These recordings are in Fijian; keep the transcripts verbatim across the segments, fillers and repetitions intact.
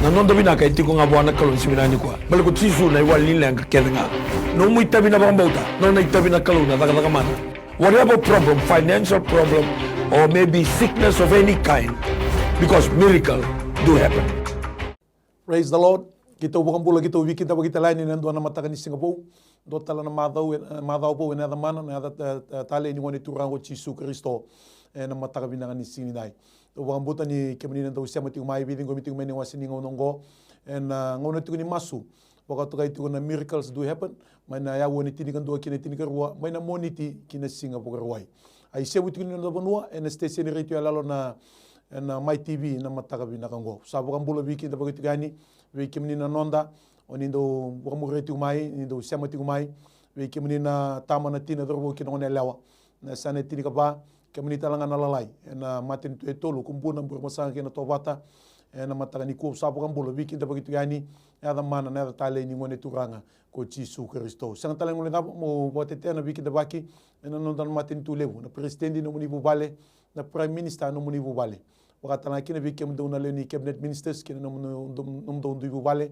Na noda vinaka e tiko ga vua na Kalou ni siga vinaka nikua. Baleta ko Jisu na iwali ni leqa kece ga. Nomu itavi na vakabauta, nona itavi na Kalou na cakacaka mana. Whatever problem, financial problem, or maybe sickness of any kind, because miracle do happen. Praise the Lord. Keitou vakabula, keitou veikidavaki tale yani ena dua na mataka ni siga vou. Dua tale na macawa, e, macawa vou ena yaca mana, na yaca, e, e, talei ni Gone Turaga o Jisu Karisito. Ena mataka vinaka ni siga nidai. Au vakabauta ni kemuni na dau sema tiko mai, veiciqomi tiko mai ena iwase ni gauna oqo. Ena, a, gauna tiko ni masu. Vakatokai tiko na Miracles Do Happen. Mai na aua ni tinikadua ki na tinikarua. Mai na Moniti ki na Siga Vakarauwai. A isevu tiko ni noda vanua, ena station retio yaloyalo na, ena Mai T V na mataka vinaka oqo. Sa vakabula veikidavaki tiko yani, vei kemuni na noda, o ni dau vakamuria tiko mai, ni dau sema tiko mai, vei kemuni na tama, na tina, cauravou kei na goneyalewa. Na yasana e tinikava, kemuni tale ga na lalai, ena matanitu e tolu, Kubuna, Burebasaga kei na Tovata, ena mataka nikua au sa vakabula veikidavaki tiko yani, yaca mana, na yaca talei ni Gone Turaga ko Jisu Karisito. Sega tale ni guilecava meu vakatetea na veikidavaki ena noda na matanitu levu, na peresitedi, nomuni vuvale, na Prime Minister, nomuni vuvale. Vakatale ga kina vei kemudou na lewe ni cabinet ministers kei na nomudou, nomudou dui vuvale.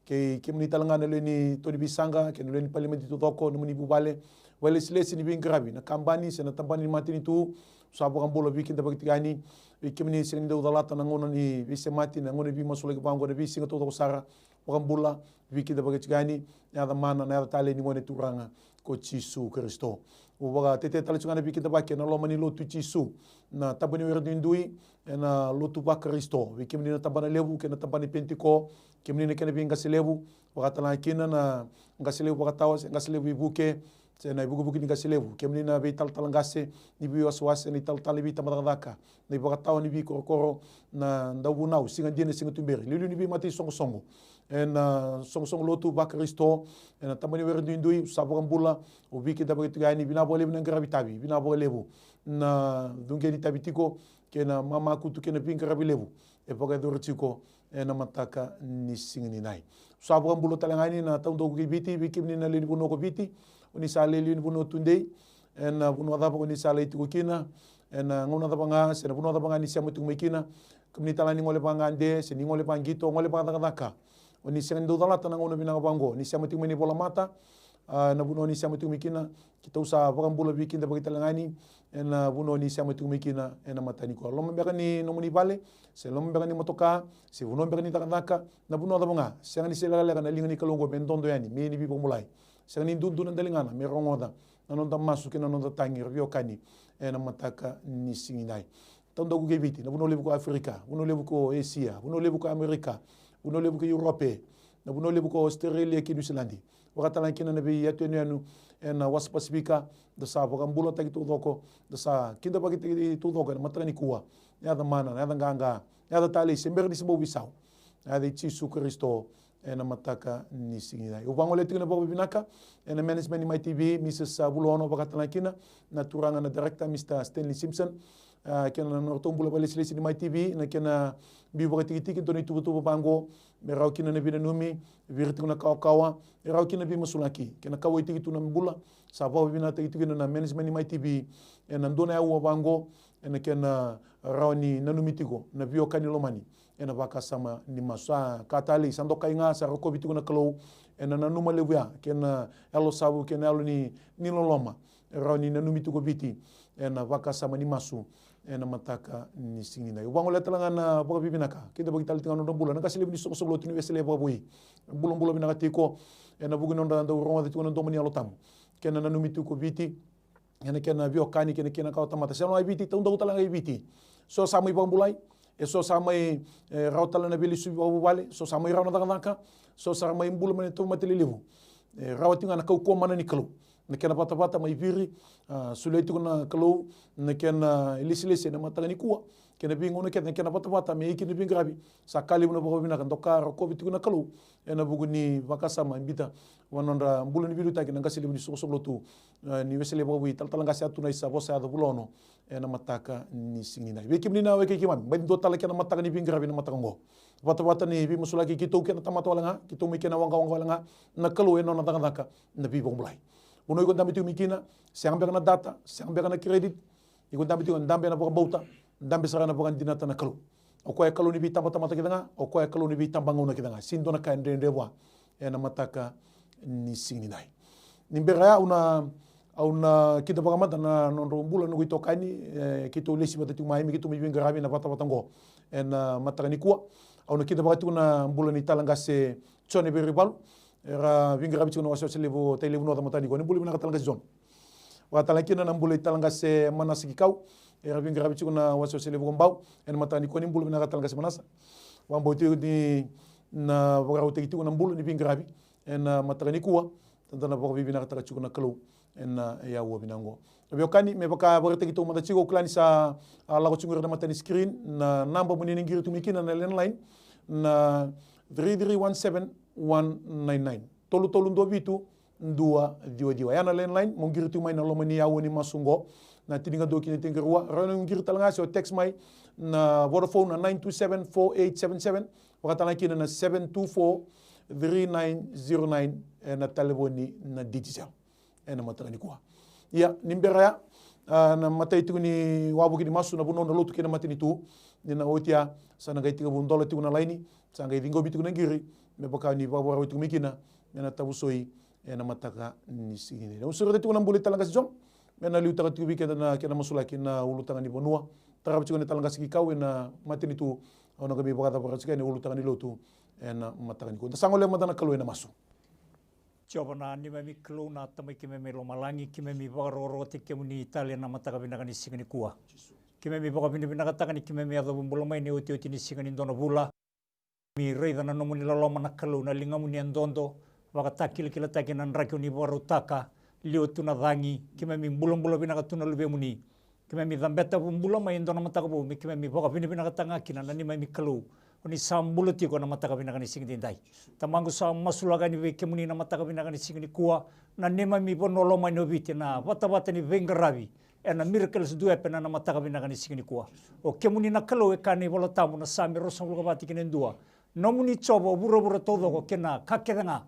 Kei kemuni tale ga na lewe ni to ni veisaqa kei na lewe ni palimedi taucoko, nomuni vuvale. Vakailesilesi ni veiqaravi, na kabani se na tabana ni matanitu. Sa vakabula veikidavaki tiko yani. Vei kemuni sega ni dau calata na gauna ni veisemati, na gauna ni veimasulaki vaqo, na veisiga taucoko sara. Vakabula veikidavaki tiko yani, na yaca mana, na yaca talei ni Gone Turaga ko Jisu Karisito. Au vakatetea tale tiko ga na veikidavaki ena loma ni lotu i Jisu, na Tabana ni Were Duidui, ena lotu vaKarisito. Vei kemuni na tabana levu kei na tabana ni Penitiko, kemuni na kena veiqase levu, vakatale ga kina na qase levu vakatawa se qase levu ivuke, se na ivukevuke ni qase levu, kemuni na veitalatala qase ni veiwasewase, na italatala ni veitabacakacaka, na ivakatawa ni veikorokoro, na dauvunau, siga dina, siga tuberi, liuliu ni veimata isoqosoqo, ena, a, soqosoqo lotu vaKarisito, ena Tabana ni Were Duidui, sa vakabula, au veikidavaki tiko yani, vinaka vakalevu na qaravi tavi, vinaka vakalevu na cuqeni tavi tiko, kei na mamakutu kei na veiqaravi levu e vakayacori tiko ena mataka ni siga nidai. Sa vakabula tale ga yani na taudaku kei Viti, vei kemuni na lewe ni vanua ko Viti, o ni sa lai lewe ni vanua tudei, ena vanua cava ko ni sa lai tiko kina, ena gauna cava ga, se na vanua cava ga ni sema tiko mai kina, kemuni tale ga ni gole vagade, se ni gole vaqito, gole vacakacaka. O ni sega ni dau calata na gauna vinaka vaqo, ni sema tiko mai ni volamata, a, na vanua ni sema tiko mai kina, keitou sa vakabula veikidavaki tale ga yani, ena vanua ni sema tiko mai kina, ena mataka nikua. Loma beka ni nomuni vale, se loma beka ni motoka, se vanua beka ni cakacaka, na vanua cava ga, sega ni se lekaleka na liga ni Kalou oqo me dodo yani, me ni veivakabulai. Sega ni dudu na daligana me rogoca na noda masu kei na noda tagi, ra veiwekani, ena mataka ni siga nidai. Taudaku kei Viti, na vanua levu ko Aferika, vanua levu ko Esia, vanua levu ko Amerika, vanua levu ko Europe, na vanua levu ko Australia kei Niusiladi. Vakatale ga kina na veiyatuyanuyanu ena wasa Pasifika, da sa vakabulataki taucoko, da sa kidavakitaki taucoko ena mataka nikua. Na yaca mana, na yaca qaqa, na yaca talei se bera ni se bau veisau. Na yaca i Jisu Karisito, ena mataka ni siga nidai. Au vagolea tiko na vakavinavinaka ena management ni Mai T V, Mrs, a, Vulaono, vakatale ga kina na turaga na director, Mr Stanley Simpson, a, kei na nodratou bula vakalesilesi ni Mai T V, na kena biu vakatikitiki dua na ituvatuva vaqo, me rawa kina na veinanumi, vei ira tiko na kawakawa, me rawa kina na veimasulaki, kei na kauwaitaki tu na bula. Sa vakavinavinakataki tiko kina na management ni Mai T V ena dua na aua vaqo, ena kena rawa ni nanumi tiko na veiwekani lomani ena vakasama ni masu. Sa ka talei, sa dokai ga, sa rokovi tiko na Kalou ena nanuma levu ya, kei na yalo savu, kei na yalo ni, ni loloma, e rawa ni nanumi tiko Viti ena vakasama ni masu ena mataka ni siga nidai. Au vagolea tale ga na vakavinavinaka, kidavaki tale tiko ga na nodra bula na qase levu ni soqosoqo lotu ni Wesele Vakavoui. Bulabula vinaka tiko ena vuku ni nodra dau rogoca tiko na domo ni Yalo Tabu, kei na nanumi tiko Viti ena kena veiwekani kei na kena kawatamata. Sega walega i Viti, taudaku tale ga i Viti. So sa mai vakabulai, e so sa mai, e, rawa tale na veilesui vakavuvale, so sa mai rawa na cakacaka, so sa mai bula mai na tauvimate lelevu. E rawa tiko ga na kaukauwa mana ni Kalou. Na kena vatavata mai Viri, a, solia tiko na Kalou na kena ilesilesi ena mataka nikua, kei na veigauna kece na kena vatavata me ika na veiqaravi. Sa ka levu na vakavinavinaka, doka, rokovi tiko na Kalou ena vuku ni vakasama e biuta vua na nodra bula ni veiliutaki na qase levu ni soqosoqo lotu, e, ni Wesele Vakavoui, talatala qase Atu Naisa, vosa yaca Vulaono, ena mataka ni siga nidai. Vei kemuni na wekai keimami, mai dua tale kena mataka ni veiqaravi ena mataka oqo. Vatavata ni veimasulaki keitou kei na tamata walega, keitou mai kei na waqawaqa walega, na Kalou ena nona cakacaka na veivakabulai. Vanua iko dabe tiko mai kina, sega beka na data, sega beka na credit, iko dabe tiko, dabe ena vakabauta, dabe sara ena vakadinata na Kalou. O koya e Kalou ni veitabatamata kece ga, o koya e Kalou ni veitabagauna kece ga. Sega ni dua na ka e dredre vua ena mataka ni siga nidai. Ni bera ya, au na, au na kidavaka mada na nodrau bula noqu itokani, e, keitou lesi vata tiko mai, me keitou mai veiqaravi ena vatavata oqo ena mataka nikua. Au na kidavaka tiko na bula ni Talaqase Jone Veirivalu, era veiqaravi tiko na wasewase levu o Tailevu North ena mataka nikua. Ni bula vinaka Talaqase Jone. Vakatalega kina na bula i Talaqase Manasa Kikau, era veiqaravi tiko na wasewase levu ko Bau ena mataka nikua. Ni bula vinaka Talaqase Manasa. Vakabauti ni na vakarautaki tiko na bula ni veiqaravi ena mataka nikua. Eda na vakavinavinakataka tiko na Kalou ena, e, aua vinaka oqo. Na veiwekani, me vaka vakaraitaki tiko mada tiko, au kila ni sa, a, lako tiko qori ena mata ni screen na naba mo ni na qiri tu mai kina na landline, na three three one seven one nine nine. Tolu tolu dua vitu dua ciwa ciwa. Ya na landline mo qiri tu mai na loma ni aua ni masu oqo, na tinikadua ki na tinikarua. Rawa ni o qiri tale ga se o text mai na Vodafone na nine two seven four eight seven seven, vakatalega kina na seven two four three nine zero nine, e, na talevoni na Digicel ena mataka nikua. Ia, ni bera ya, a, na imatai tiko ni wavoki ni masu na vanua na lotu kei na matanitu. Ni na oti ya, sa na qai tekivu dola tiko na laini, sa qai ciqomi tiko na qiri, me vaka ni vakavakarau tiko mai kina, me na tavusoi ena mataka ni siga nidai. Au sureta tiko na bula i Talaqase Jone me na liutaka tiko vei keda na kena masulaki na ulutaga ni vanua. Tarava tiko na Talaqase Kikau ena matanitu, au na qai mai vakacavaraka tiko ena ulutaga ni lotu ena mataka nikua. Da sa gole mada na Kalou ena masu. Jiova na neimami Kalou, na Tamai keimami mai lomalagi, keimami vakarokorokotaki kemuni tale ena mataka vinaka ni siga nikua. Keimami vakavinavinakataka ni keimami yacova bula mai na iotioti ni siga ni dua na vula. Mi raica na nomuni loloma na Kalou, na ligamuni e dodo, vakatakilakilataki na draki o ni vakarautaka, liwa tu na cagi, keimami bulabula vinaka tu na luvemuni. Keimami cabeta bula mai e dua na mataka vou me keimami vakavinavinakataka ga kina na neimami Kalou. O ni sa bula tiko ena mataka vinaka ni siga edaidai. Tamaqu, sa masulaka yani vei kemuni na mataka vinaka ni siga nikua na neimami vanua lomani o Viti, na vatavata ni veiqaravi ena Miracles Do Happen ena mataka vinaka ni siga nikua. O kemuni na Kalou, e kaya na iVola Tabu na Same ruasagavulu ka va tikina e dua, nomuni Jiova o vuravura taucoko kei na ka kece ga,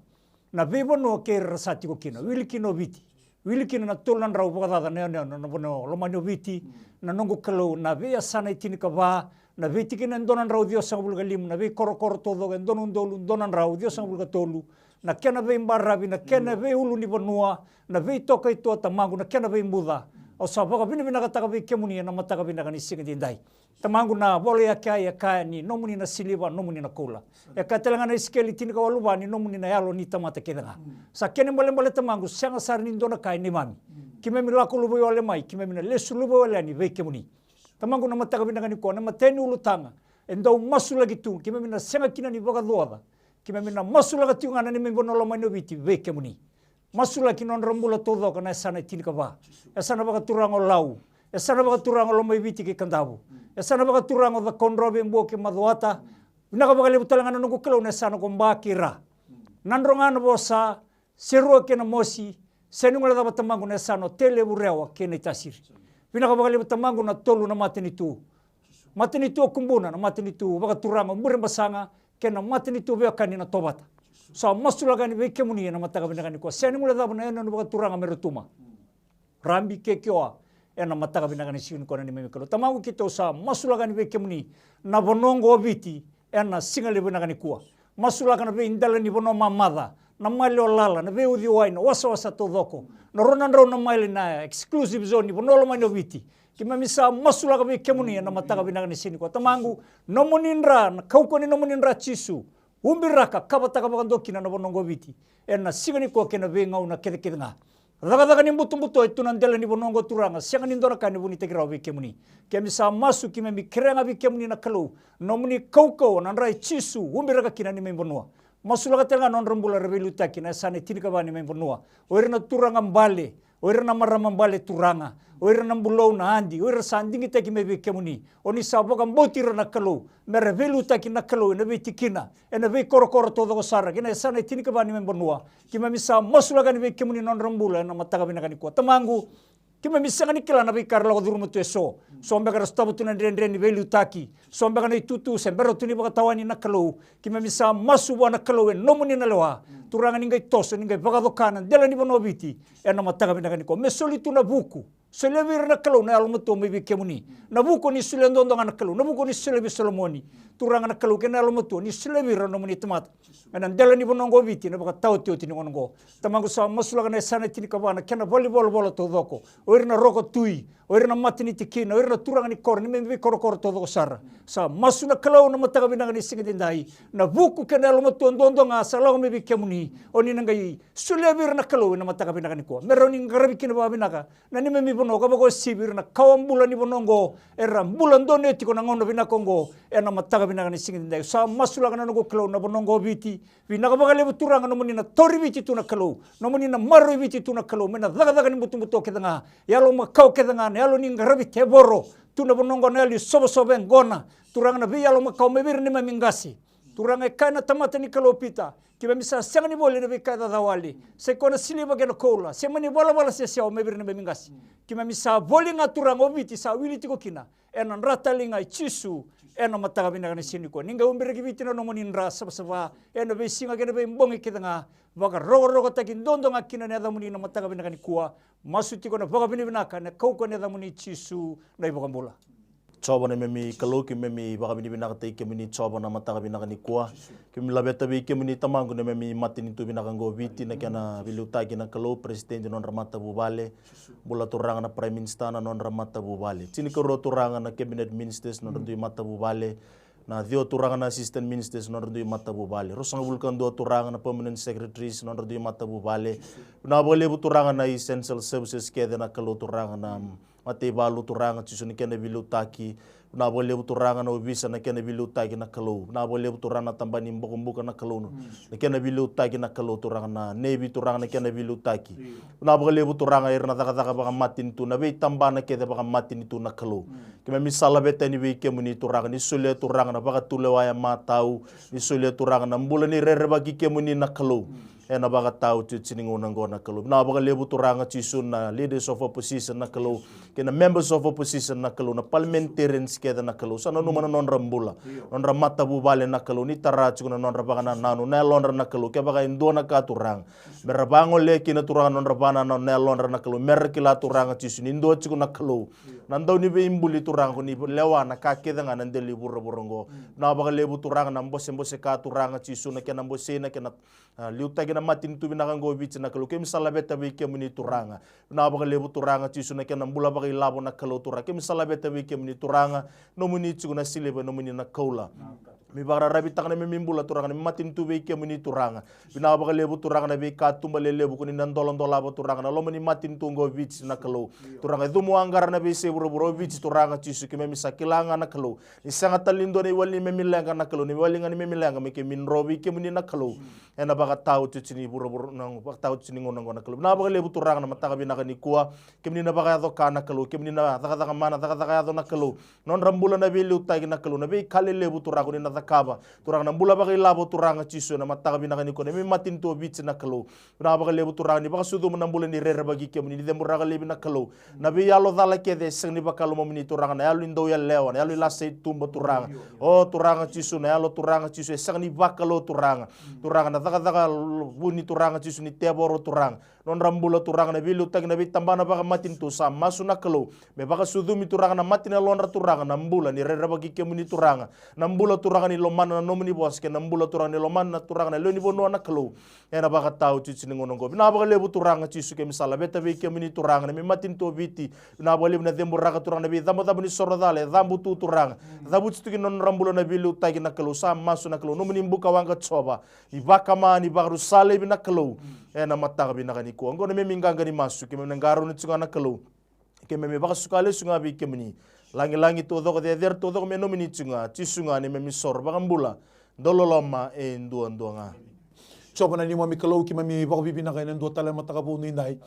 na veivanua kei ira era sa tiko kina. Wili kina o Viti. Wili kina na tolu na drau vakacaca na yanuyanu, na vanua lomani o Viti, na noqu Kalou, na veiyasana e tinikava, na veitikina e dua na drau ciwasagavulu ka lima, na veikorokoro taucoko e dua na udolu dua na drau ciwasagavulu ka tolu, na kena veibaravi, na kena veiulunivanua, na veitoka i tua, Tamaqu, na kena veibuca. Au sa vakavinavinakataka vei kemuni ena mataka vinaka ni siga edaidai. Tamaqu, na vola i Akai e kaya ni nomuni na siliva, nomuni na koula. E kaya tale ga na Isikeli tinikawalu va ni nomuni na yalo ni tamata kece ga. Sa kena ibalebale, Tamaqu, sega sara ni dua na ka e neimami. Keimami lako luvaiwale mai, keimami na lesu luvaiwale yani vei kemuni. Tamaqu, na mataka vinaka nikua, na imatai ni ulutaga e dau masulaki tu, keimami na sega kina ni vakacuaca. Keimami na masulaka tiko ga na neimami vanua lomani o Viti vei kemuni. Masulaki nodra bula taucoko na yasana e tinikava. Yasana vakaturaga o Lau. Yasana vakaturaga o Lomaiviti kei Kadavu. Yasana vakaturaga o Cakaudrove, Bua kei Macuata. Vinaka vakalevu tale ga na noqu Kalou na yasana ko Ba kei Ra. Nadroga, Navosa, Serua kei Namosi. Sega ni guilecava, Tamaqu, na yasana o Tailevu, Rewa kei Naitasiri. Vinaka vakalevu, Tamaqu, na tolu na matanitu. Matanitu o Kubuna, na matanitu vakaturaga o Burebasaga, kei na matanitu veiwekani na Tovata. Sa masulaka yani vei kemuni ena mataka vinaka nikua. Sega ni guilecava na yanuyanu vakaturaga mai Rotuma, Rabi kei Kioa, ena mataka vinaka ni siga nikua na neimami Kalou. Tamaqu, keitou sa masulaka yani vei kemuni na vanua oqo o Viti ena siga levu vinaka nikua. Masulaka na veidela ni vanua mamaca, na male o Lala, na veiuciwai, na wasawasa taucoko, na rua na drau na male na exclusive zone ni vanua lomani o Viti. Keimami sa masulaka vei kemuni ena mataka vinaka ni siga nikua. Tamaqu, nomuni dra, na kaukauwa ni nomuni dra, Jisu, ubiraka, kavataka vakadua kina na vanua oqo o Viti ena siga nikua kei na veigauna kecekece ga. Cakacaka ni butobuto e tu na dela ni vanua oqo, Turaga, sega ni dua na ka ena vunitaki rawa vei kemuni. Keimami sa masu, keimami kerea ga vei kemuni na Kalou, nomuni kaukauwa, na dra i Jisu, ubiraka kina na neimami vanua. Masulaka tale ga na nodra bula era veiliutaki na yasana e tinikava ni neimami vanua. O ira na turaga bale, o ira na marama bale, Turaga, o ira na bulou, na adi, o ira sa digitaki mai vei kemuni. O ni sa vakabauti ira na Kalou mera veiliutaki na Kalou ena veitikina, ena veikorokoro taucoko sara kei na yasana e tinikava ni neimami vanua. Keimami sa masulaka yani vei kemuni na nodra bula ena mataka vinaka nikua. Tamaqu, keimami sega ni kila na veika era lako curuma tu eso. So beka era sotava tu na dredre ni veiliutaki, so beka na itutu se bera tu ni vakatawani na Kalou. Keimami sa masu vua na Kalou, e nomuni na lewa. Turaga, ni qai toso, ni qai vakacoka na dela ni vanua o Viti ena mataka vinaka nikua. Me soli tu na vuku. Solia vei ira na Kalou na yalomatua mai vei kemuni. Na vuku ni solia duadua ga na Kalou, na vuku ni solia vei Solomoni. Turaga na Kalou, kei na yalomatua ni solia vei ira na nomuni tamata ena dela ni vanua oqo o Viti ena vakataotioti ni gauna oqo. Tamaqu, sa masulaka na yasana e tinikava, na kena valenivolavola taucoko. O ira na roko tui, o ira na matanitu kina, o ira na turaga ni koro, neimami veikorokoro taucoko sara. Sa masu na Kalou na mataka vinaka ni siga edaidai. Na vuku kei na yalomatua duadua ga sa lako mai vei kemuni, o ni na qai solia vei ira na Kalou ena mataka vinaka nikua, me rawa ni qaravi kina vakavinaka na neimami vanua, ka vakauasivi ira na kawa bula ni vanua oqo, era bula donuya tiko na gauna vinaka oqo ena mataka vinaka ni siga edaidai. Sa masulaka na noqu Kalou na vanua oqo o Viti. Vinaka vakalevu Turaga nomuni na tauri Viti tu na Kalou, nomuni na maroroi Viti tu na Kalou mai na cakacaka ni butobuto kece ga, yalo makawa kece ga, na yalo ni qaravi tevoro tu na vanua oqo, na yalo isovasova e qona. Turaga, na veiyalo makawa mai vei ira na neimami qase. Turaga, e kaya na tamata ni Kalou o Pita, keimami sa sega ni voli ena veika e cacawale, sai koya na siliva kei na koula, se mani valavala se sewa mai vei ira na neimami qase. Keimami sa voli ga Turaga, o Viti sa wili tiko kina ena dra talei ga i Jisu ena mataka vinaka ni siga nikua. Ni qai ubiraki Viti na nomuni dra savasava ena veisiga kei na veibogi kece ga. Vakarokorokotaki duadua ga kina na yacamuni na mataka vinaka nikua. Masu tiko na vakavinavinaka ena kaukauwa ni yacamuni Jisu na iVakabula. Jiova na neimami Kalou, keimami vakavinavinakataki kemuni Jiova na mataka vinaka nikua. Keimami laveta vei kemuni Tamaqu na neimami matanitu vinaka oqo o Viti, na kena veiliutaki na Kalou, peresitedi na nodra matavuvale. Bula Turaga na Prime Minister na nodra matavuvale. Tinikarua Turaga na Cabinet Ministers na nodra dui matavuvale. Na ciwa Turaga na Assistant Ministers na nodra dui matavuvale. Ruasagavulu ka dua Turaga na Permanent Secretaries na nodra dui matavuvale. Vinaka vakalevu Turaga na Essential Services kece na Kalou Turaga, na mataivalu Turaga Jisu na kena veiliutaki. Vinaka vakalevu Turaga na ovisa na kena veiliutaki na Kalou. Vinaka vakalevu Turaga na tabana ni bokobuka na Kalou, na kena veiliutaki na Kalou Turaga, na Navy Turaga na kena veiliutaki. Vinaka vakalevu Turaga ira na cakacaka vakamatanitu, na veitabana kece vakamatanitu na Kalou. Keimami sa laveta yani vei kemuni Turaga, ni solia Turaga na vakatulewa e matau, ni solia Turaga na bula ni rerevaki kemuni na Kalou. Ena vakataotioti ni gauna oqo na Kalou. Vinaka vakalevu Turaga Jisu na leaders of opposition na Kalou, kei na members of opposition na Kalou, na parliamentarians kece na Kalou. Sa nanuma na nodra bula, nodra matavuvale na Kalou, ni tara tiko na nodra vakanananu, na yalodra na Kalou. Kevaka e dua na ka Turaga, mera vagolea kina Turaga na nodra vakanananu, na yalodra na Kalou, mera kila Turaga Jisu ni dua tiko na Kalou, na Dauniveibuli Turaga, ko ni lewa na ka kece ga na dela ni vuravura oqo. Vinaka vakalevu Turaga na bosebose ka Turaga Jisu, na kena bosei, na kena a, liutaki na matanitu vinaka oqo o Viti na Kalou. Keimami sa laveta vei kemuni Turaga. Vinaka vakalevu Turaga Jisu na kena bula vakailavo na Kalou Turaga. Keimami sa laveta vei kemuni Turaga, nomuni tiko na siliva, nomuni na koula. Me vakararavitaka na neimami bula Turaga, na neimami matanitu vei kemuni Turaga. Vinaka vakalevu Turaga na veikatuba lelevu ko ni na doladolava Turaga na loma ni matanitu oqo o Viti na Kalou. Turaga, e cumu a qara na veiyasai vuravura o Viti Turaga Jisu, keimami sa kila ga na Kalou ni sega tale ni dua na iwali ni neimami leqa na Kalou, na iwali ga ni neimami leqa me keimami dro vei kemuni na Kalou. Ena vakataotioti ni vuravura, na vakataotioti ni gauna oqo na Kalou. Vinaka vakalevu Turaga na mataka vinaka nikua. Kemuni na vakayaco ka na Kalou, kemuni na cakacaka mana, cakacaka yaco na Kalou. Nodra bula na veiliutaki na Kalou, na veika lelevu Turaga ko ni na cakava. Turaga na bula vakailavo Turaga Jisu ena mataka vinaka nikua, na neimami matanitu o Viti na Kalou. Vinaka vakalevu Turaga ni vakasucuma na bula ni rerevaki kemuni, ni ceburaka laivi na Kalou. Na veiyalo cala kece e sega ni vakalomamuni Turaga, na yalo ni dauyalewa, na yalo ni lasa i tuba Turaga. O Turaga Jisu, na yalo Turaga Jisu e sega ni vakalou Turaga. Turaga na cakacaka vuni Turaga Jisu ni tevoro Turaga. Nodra bula Turaga na veiliutaki na veitabana vakamatanitu sa masu na Kalou. Me vakasucumi Turaga na mata ni yalodra Turaga na bula ni rerevaki kemuni Turaga. Na bula Turaga ni lomana na nomuni vosa kei na bula Turaga ni lomana Turaga na lewe ni vanua na Kalou. Ena vakataotioti ni gauna oqo. Vinaka vakalevu Turaga Jisu keimami sa laveta vei kemuni Turaga na neimami matanitu o Viti. Vinaka vakalevu na ceburaka Turaga na veicabocabo ni soro cala e cabu tu Turaga. Cavuti tu kina nodra bula na veiliutaki na Kalou sa masu na Kalou. Nomuni buka waqa Jiova. Ni vakama, ni vakarusa laivi na Kalou. Ena mataka vinaka nikua. Oqo na neimami qaqa ni masu, keimami na qarauna tiko ga na Kalou. Keimami vakasuka lesu ga vei kemuni. Lagilagi taucoko, cecere taucoko me nomuni tiko ga, Jisu ga na neimami soro vakabula. Dauloloma e duadua ga. Jiova na neimami Kalou, keimami vakavinavinaka ena dua tale na mataka vou ni dai.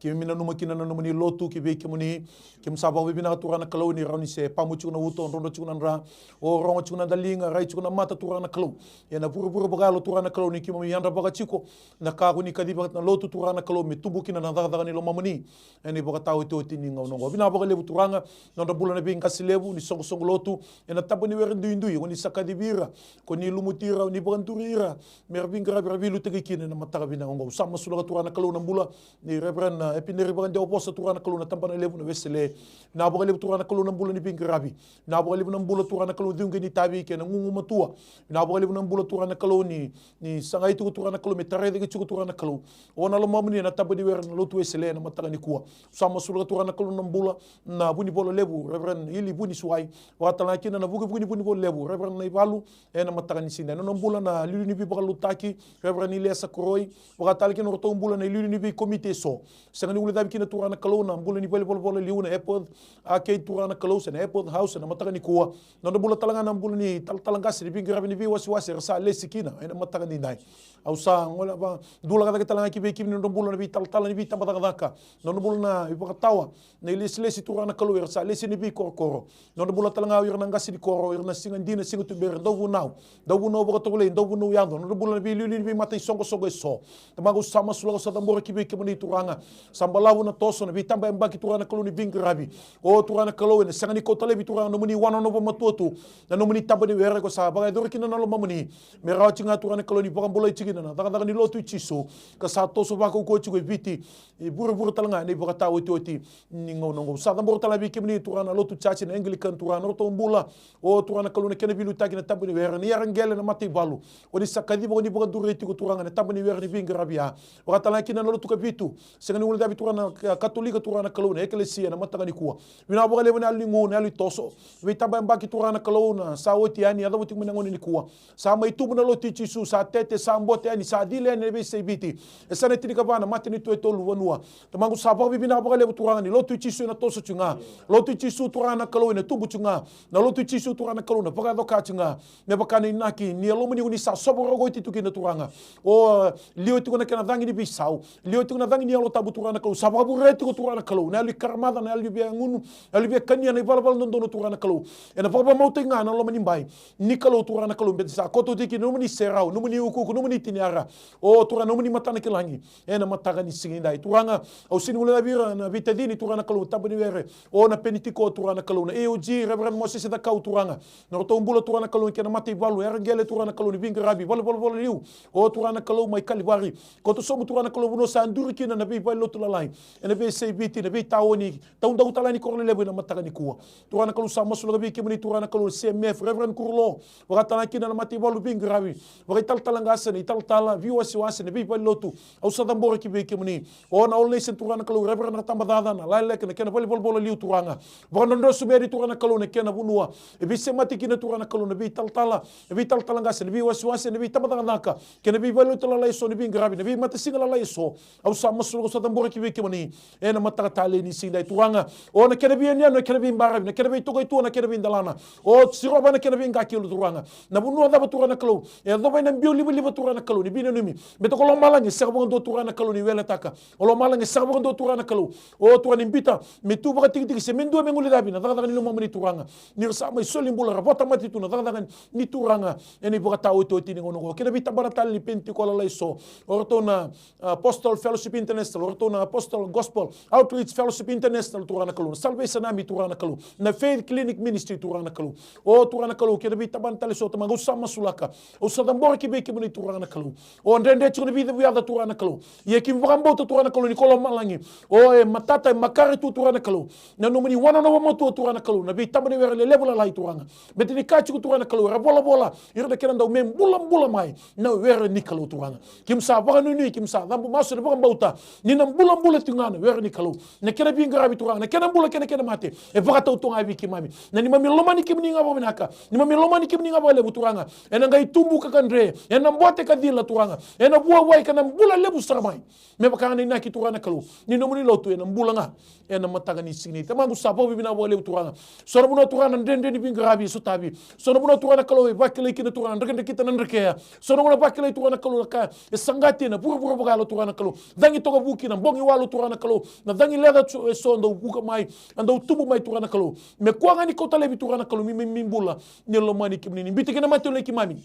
Keimami nanuma kina na nomuni lotu ki vei kemuni. Keimami sa vakavinavinaka Turaga na Kalou ni rawa ni se pamu tiko na uto, drodro tiko na dra, o rogo tiko na daliga, rai tiko na mata Turaga na Kalou. Ena vuravura vakayalo Turaga na Kalou ni keimami yadravaka tiko na ka ko ni kaciva na lotu Turaga na Kalou me tubu kina na cakacaka ni lomamuni. Ena ivakataotioti ni gauna oqo. Vinaka vakalevu Turaga, nodra bula na veiqase levu ni soqosoqo lotu ena taba ni were duidui, ko ni sa kacivi ira, ko ni lumuti ira, ni vakaduri ira, mera veiqaravi, ra veilu Tiki kina na mataka vinaka oqo. Au sa masulaka Turaga na Kalou na bula ni Reverend, uh, Epineri Vakadewavosa, Turaga na Kalou, na tabana levu na Wesele. Vinaka vakalevu Turaga na Kalou na bula ni veiqaravi. Vinaka vakalevu na bula Turaga na Kalou ni ciuqe ni tavi kei na gugumatua. Vinaka vakalevu na bula Turaga na Kalou ni, ni sagai tiko Turaga na Kalou me tarai cake tiko Turaga na Kalou o na lomamuni ena taba ni were na Lotu Wesele ena mataka nikua. Au sa masulaka Turaga na Kalou na bula na Vunivola Levu, Reverend Ili Vunisuwai. Vakatalega kina na vukevuke ni Vunivola Levu, Reverend Naivalu, ena mataka ni siga. Na nona bula na iliuliu ni veivakalotutaki, Reverend Ilesa Koroi. Vakatalega kina na nodratou bula na iliuliu ni veikomiti eso. Sega ni guilecavi kina Turaga na Kalou na bula ni valenivolavola liu na Epworth Arcade Turaga na Kalou, se na Epworth House ena mataka nikua. Na nodra bula talega na bula ni talatala qase ni veiqaravi ni veiwasewase era sa lesi kina ena mataka nidai. Au sa gole vakadulaka cake talega ki vei kemuni na nodra bula na veitalatala ni veitabacakacaka. Na nodra bula na ivakatawa na ilesilesi Turaga na Kalou era sa lesi ena veikorokoro. Nodra bula talega o ira na qase ni koro, ira na siga dina, siga tubera, dauvunau, dauvunau vakatovolei, dauvunau yaco. Nodra bula na veiliuliu ni veimata isoqosoqo eso. Tamaqu, au sa masulaka, au sa cabora ki vei kemuni Turaga. Sa balavu na toso, na veitabayabaki Turaga na Kalou ni veiqaravi. O Turaga na Kalou, ena sega ni kauta laivi Turaga na nomuni wanonovo matua tu na nomuni taba ni were ko sa vakayacori kina na lomamuni. Me rawa tiko ga Turaga na Kalou ni vakabulai tiko kina na cakacaka ni Lotu i Jisu, ka sa toso vakaukauwa tiko e Viti, e vuravura talega ena ivakataotioti ni gauna oqo. Sa cabora talega vei kemuni Turaga na Lotu Church na Anglican Turaga, na nodratou bula. O Turaga na Kalou, na kena veiliutaki na taba ni were, na iyaraqele, na mataivalu. O ni sa kaciva, o ni vakaduri tiko Turaga na taba ni were ni veiqaravi ya. Vakatalega kina na Lotu Kavitu, sega ni guilecavi Turaga na, eh, Katolika Turaga na Kalou, na ekelesia ena mataka nikua. Vinaka vakalevu na yalo ni gu, na yalo ni toso. Veitabayabaki Turaga na Kalou na sa oti yani, yacova tiko mai na gauna nikua. Sa mai tubu na Lotu i Jisu, sa tete, sa bote yani, sa cila yani ena veiyasai Viti. E sa na tinikava na matanitu e tolu vanua. Tamaqu, sa vakavinavinaka vakalevu Turaga ni Lotu i Jisu ena toso tiko ga. Lotu i Jisu Turaga na Kalou ena tubu tiko ga. Na Lotu i Jisu Turaga na Kalou na vakayacoka tiko ga. Me vaka na inaki ni Yalomuni ko ni sa sova rogo oti tu kina Turaga. O, liwa tiko na kena cagi ni veisau. Liwa tiko na cagi ni Yalo Tabu Turaga na Kalou. Sa vakavurea tiko Turaga na Kalou na yalo ni karamaca, na yalo ni via gunu, na yalo ni via kania na ivalavala dodonu Turaga na Kalou. Ena vakavamauta ga na loma ni bai ni Kalou Turaga na Kalou, beta sa koto tiko kina nomuni serau, nomuni ukuuku, nomuni tiniara. O Turaga, nomuni matanakilagi. Ena mataka ni siga edai Turaga, au sega ni guilecavi ira na veitacini Turaga na Kalou, taba ni were, o na Penitiko Turaga na Kalou, na A O G, Reverend Moses Cakau Turaga. Na nodratou bula Turaga na Kalou, kei na mataivalu, yaraqele Turaga na Kalou ni veiqaravi, valenivolavola liu. O Turaga na Kalou mai Kalivari. Koto sobu Turaga na Kalou vanua sa duri kina na veivalenilotu lalai. Ena veiyasai Viti, na veitaoni, taudaku tale ni koro lelevu ena mataka nikua. Turaga na Kalou, sa masulaka vei kemuni Turaga na Kalou na C M F, Reverend Kurulo. Vakatalega kina na mataivalu veiqaravi. Vakaitalatala qase, na italatala, veiwasewase, na veivalenilotu. Au sa cabora ki vei kemuni. O na All Nation Turaga na Kalou, Reverend na tabacakacaka, na Laleka, na kena valenivolavola liu Turaga. Vakadrodro sobu yani Turaga na Kalou na kena vanua e veisemati kina Turaga na Kalou na veitalatala, na veitalatala qase, na veiwasewase, na veitabacakacaka, kei na veivalenilotu lalai eso ni veiqaravi, na veimatasiga lalai eso. Au sa masulaka, au sa cabora ki vei kemuni. Ena mataka talei ni siga edai Turaga. O na kena veiyanuyanu, na kena veibaravi, na kena veitokaitua, na kena veidelana. O sirova na kena veiqakilo Turaga. Na vanua cava Turaga na Kalou e yacova ena biau livaliva Turaga na Kalou, ni veinanumi. Beta ko lomalagi e sega vakadua Turaga na Kalou ni weletaka. O lomalagi e sega vakadua Turaga na Kalou. O Turaga ni biuta me tu vakatikitiki se me dua me guilecavi na cakacaka ni lomamuni Turaga. Ni ra sa mai soli bula, ra vota mate tu na cakacaka ni Turaga. Ena ivakataotioti ni gauna oqo kei na veitabana tale ni Penitiko lalai eso. O ratou na Apostle Fellowship International, o ratou na Apostle Gospel Outreach Fellowship International, Turaga na Kalou, na Salvation Army, Turaga na Kalou, na Faith Clinic Ministry, Turaga na Kalou. O Turaga na Kalou, kei na veitabana tale eso Tamaqu, au sa masulaka, au sa cabora ki vei kemuni Turaga na Kalou. O dredre tiko na veicavuyaca Turaga na Kalou. Ia keimami vakabauta Turaga na Kalou ni ko lomalagi. O e matata, e makare tu Turaga na Kalou. Na nomuni wanonovo matua Turaga na Kalou, na veitaba ni were lelevu lalai Turaga. Beta ni kaya tiko Turaga na Kalou, era volavola ira na kena dau me bulabula mai na were ni Kalou Turaga. Keimami sa vakanuinui, keimami sa cabu masu ena vakabauta ni na bulabula tiko ga na were ni Kalou. Na kena veiqaravi Turaga, na kena bula kei na kena mate, e vakatau tu ga vei keimami. Na neimami lomani kemuni ga vakavinaka, neimami lomani kemuni ga vakalevu Turaga, ena qai tubu ka kadre, ena bote ka cila Turaga, ena vuavuai ka na bula levu sara mai. Me vaka ga na inaki Turaga na Kalou ni nomuni lotu, ena bula ga ena mataka ni siga ni Tamaqu, sa vakavinavinaka vakalevu Turaga. So na vanua Turaga na dredre ni veiqaravi e sotavi. So na vanua Turaga na Kalou e vakilai kina Turaga na drekadrekita na drekea. So na vanua vakilai Turaga na Kalou na ka e saqati ena vuravura vakayalo Turaga na Kalou. Cagi toka vuki na bogi walu Turaga na Kalou. Na cagi leca tu eso dau vuka mai, a dau tubu mai Turaga na Kalou. Me kua ga ni kauta laivi Turaga na Kalou, me, me, me bula ni lomani kemuni, ni biuta kina mate o lai keimami.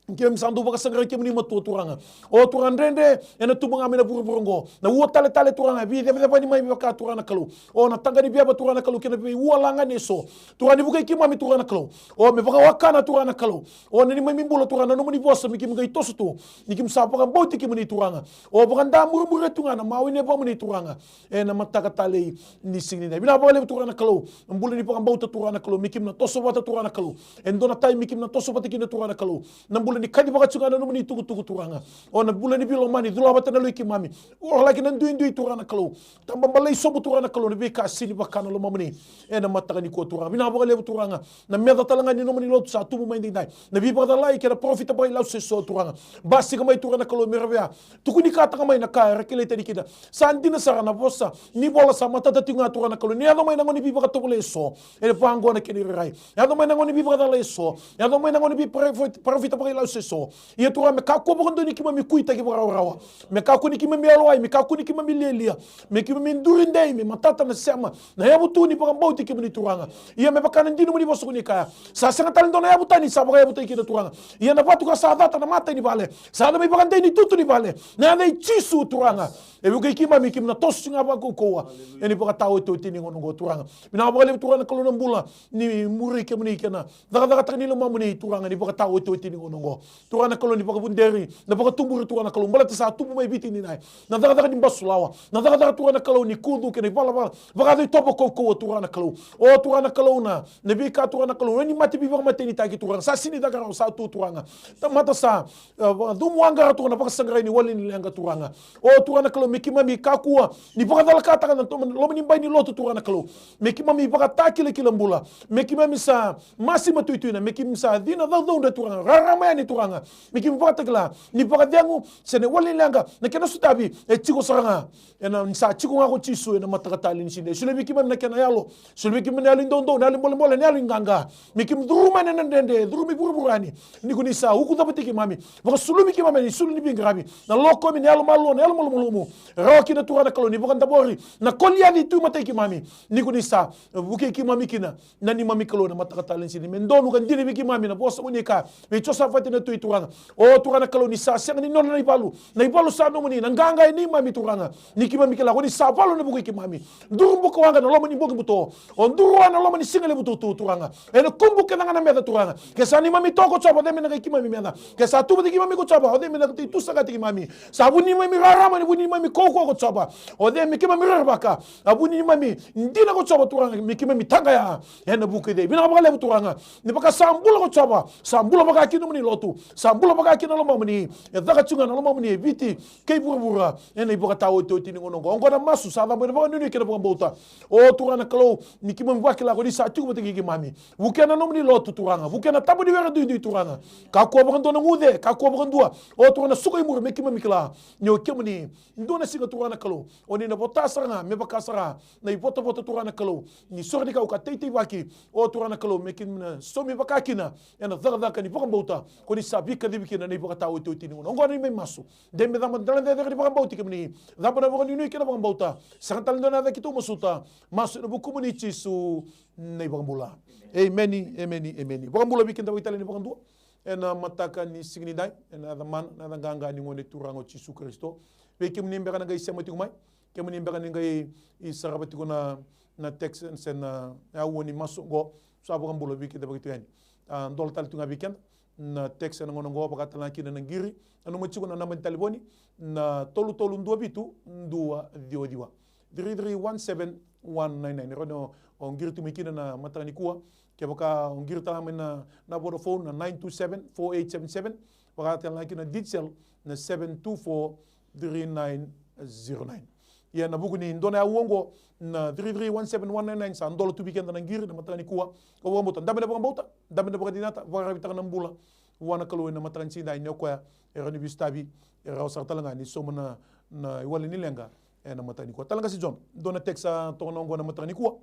Keimami sa dau vakasaqarai kemuni matua Turaga. O Turaga, dredre ena tubu ga mai na vuravura oqo. Na ua taletale Turaga, e veicevacevani mai me vaka Turaga na Kalou. O na taqa ni veva Turaga na Kalou kei na veiua lagani eso. Turaga ni vukei keimami Turaga na Kalou. O me vakawakana Turaga na Kalou. O na neimami bula Turaga na nomuni vosa me keimami qai toso tu. Ni keimami sa vakabauti kemuni Turaga. O vakadamuramura tu ga na mawe ni yavamuni Turaga. Ena mataka talei ni siga nidai. Vinaka vakalevu Turaga na Kalou. Na bula ni vakabauta Turaga na Kalou. Me keimami na toso vata Turaga na Kalou. E dua na taimi me keimami na toso vata kina Turaga na Kalou. Na bula ni kacivaka tu ga na nomuni tukutuku Turaga. O na bula ni veilomani, cula vata na loi keimami. Orolaki na duidui Turaga na Kalou. Tababalai sobu Turaga na Kalou na veika sega ni vaka na lomamuni. Ena mataka nikua Turaga. Vinaka vakalevu Turaga. Na meca tale ga ni nomuni lotu sa tubu mai daidai. Na veivakacalai kei na parofita vakailasu eso Turaga. Basika mai Turaga na Kalou me ra via tukunikataka mai na ka era kilai tani kina. Sa dina sara na vosa ni vola sa matata tiko ga Turaga na Kalou. Ni yaco mai na gauna ni veivakatovolei eso. E vaqo na kena irairai. Yaco mai na gauna ni veivakacalai eso. Yaco mai na gauna ni veiparofita vakailasu eso. Ia Turaga me kakua vakadua ni keimami kuitaki vakarawarawa. Me kakua ni keimami yalowai, me kakua ni keimami lialia. Me keimami duri dei, me matata na sema. Na yavu tu ni vakabauti kemuni Turaga. Ia me vaka na dina nomuni vosa ko ni kaya. Sa sega tale dua na yavu tani, sa vakayavutaki kina Turaga. Ia na vatu ka sa cata na matai ni vale. Sa yaco mai vakadei ni tutu ni vale. Na yaca i Jisu Turaga. E vukei keimami keimami na toso ga vakaukauwa. Ena ivakataotioti ni gauna oqo Turaga. Vinaka vakalevu Turaga na Kalou na bula. Ni muri kemuni kei na cakacakataka ni lomamuni Turaga na ivakataotioti ni gauna oqo. Turaga na Kalou ni vakavuderi, na vakatuburi Turaga na Kalou. Baleta sa tubu mai Viti ni nai. Na cakacaka ni basulawa. Na cakacaka Turaga na Kalou ni kucu kei na ivalavala. Vakayaco i tovo kaukauwa Turaga na Kalou. O Turaga na Kalou na, na veika Turaga na Kalou. Ni mate veivakamatenitaki Turaga. Sa sega ni caka rawa sa tu Turaga. Tamata sa, e, vakacumu aqara Turaga na vakasaqarai ni wali ni leqa Turaga. O Turaga na Kalou me keimami kakua. Ni vakacalakataka na toma, loma ni bai ni lotu Turaga na Kalou. Me keimami vakatakilakila bula. Me keimami sa Masi matuituina, me keimami sa cina caucaudre Turaga, rarama yani Turaga, me keimami vakatakila, ni vakacegu, se na wali leqa, na kena sotavi, e tiko sara ga. Ena ni sa tiko ga ko Jisu, ena mataka talei ni siga. Solia vei keimami na kena yalo, solia vei keimami na yalo i doudou, na yalo i bolebole, na yalo i qaqa. Me keimami curu mai na dredre, curu mai vuravura yani. Ni ko ni sa ukucavataki keimami, vakasulumi keimami, ni sulu ni veiqaravi, na lokomi, na yalo malua, na yalo malumalumu. Rawa kina Turaga na Kalou, ni vakadavori, na Koliaci tu matai keimami. Ni ko ni sa, vukei keimami kina. Na neimami Kalou na mataka talei ni siga, me donu ka dina vei keimami na vosa ko ni kaya vei Josafati na tui Turaga. O Turaga na Kalou ni sa sega ni nona na ivalu. Na ivalu sa nomuni, na qaqa e neimami Turaga. Ni keimami kila ko ni sa valu ena vuku i keimami. Duru bukawaqa na loma ni bogi buto. O duru wa na loma ni siga levu tutu Turaga. Ena kubu kece ga na meca Turaga. Ke sa neimami toka ko Jiova, o cei me na qai keimami meca. Ke sa tu vata keimami ko Jiova, o cei me na qai tu saqata keimami. Sa vu neimami rarama, ni vu neimami kaukaua ko Jiova. O cei me keimami rerevaka. A vu neimami dina ko Jiova Turaga, me keimami taqaya. Ena vuku i cei? Vinaka vakalevu Turaga. Ni vaka sa bula ko Jiova, sa bula vaka kina nomuni lotu, sa bula vaka kina lomamuni. E caka tu ga na lomamuni e Viti kei vuravura. Ena ivakataotioti ni gauna oqo. Oqo na masu sa cabo ena vakanuinui kei na vakabauta. O Turaga na Kalou, ni keimami vakila ko ni sa tiko vata kei keimami. Vukea na nomuni lotu Turaga. Vukea na tabaniwere duidui Turaga. Kakua vakadua na guce, kakua vakadua. O Turaga na suka i muri me keimami kila. Ni o kemuni, dua na siga Turaga na Kalou. O ni na vota sara ga, me vaka sara. Na ivotavota Turaga na Kalou. Ni sore ni kau ka teiteivaki. O Turaga na Kalou, me keimami na saumi vaka kina. Ena cakacaka ni vakabauta. Ko ni sa veikacivi kina na ivakataotioti ni gauna. Oqo na neimami masu. De me cava na dela cecere ni vakabauti kemuni. Cava na vakanuinui kei na vakabauta. Sega tale dua na yaca keitou masuta. Masu ena vukumuni Jisu na iVakabula. Emeni, emeni, emeni. Vakabula vei keda vakaitalai ni vakadua. Ena mataka ni siga nidai, ena yaca mana, na yaca qaqa ni Gone Turaga o Jisu Karisito. Vei kemuni beka na qai sema tiko mai. Kemuni beka ni qai sarava tiko na, na text se na, e, aua ni masu oqo. Sa vakabula vei keda vakaitu yani. A, dola tale tu ga vei keda. Na text ena gauna oqo, vakatalega kina na qiri. Nanuma tiko na naba ni talevoni, na tolu tolu dua vitu, dua ciwa ciwa. Three three one seven one nine nine. Rawa ni o, o qiri tu mai kina na mataka nikua. Kevaka o qiri tale mai na, na Vodafone, na nine two seven four eight seven seven. Vakatalega kina na Digicel, na seven two four three nine zero nine. Ia na vuku ni dua na aua oqo, na three three one seven one nine nine, sa dola tu vei keda na qiri na mataka nikua. Ka vakabauta, dabe na vakabauta, dabe na vakadinata, vakararavitaka na bula vua na Kalou ena mataka ni siga nidai, ni o koya e rawa ni veisotavi, e rawa sara talega ni sauma na, na iwali ni leqa ena mataka nikua. Talega si John, dua na text sa toka na oqo na mataka nikua.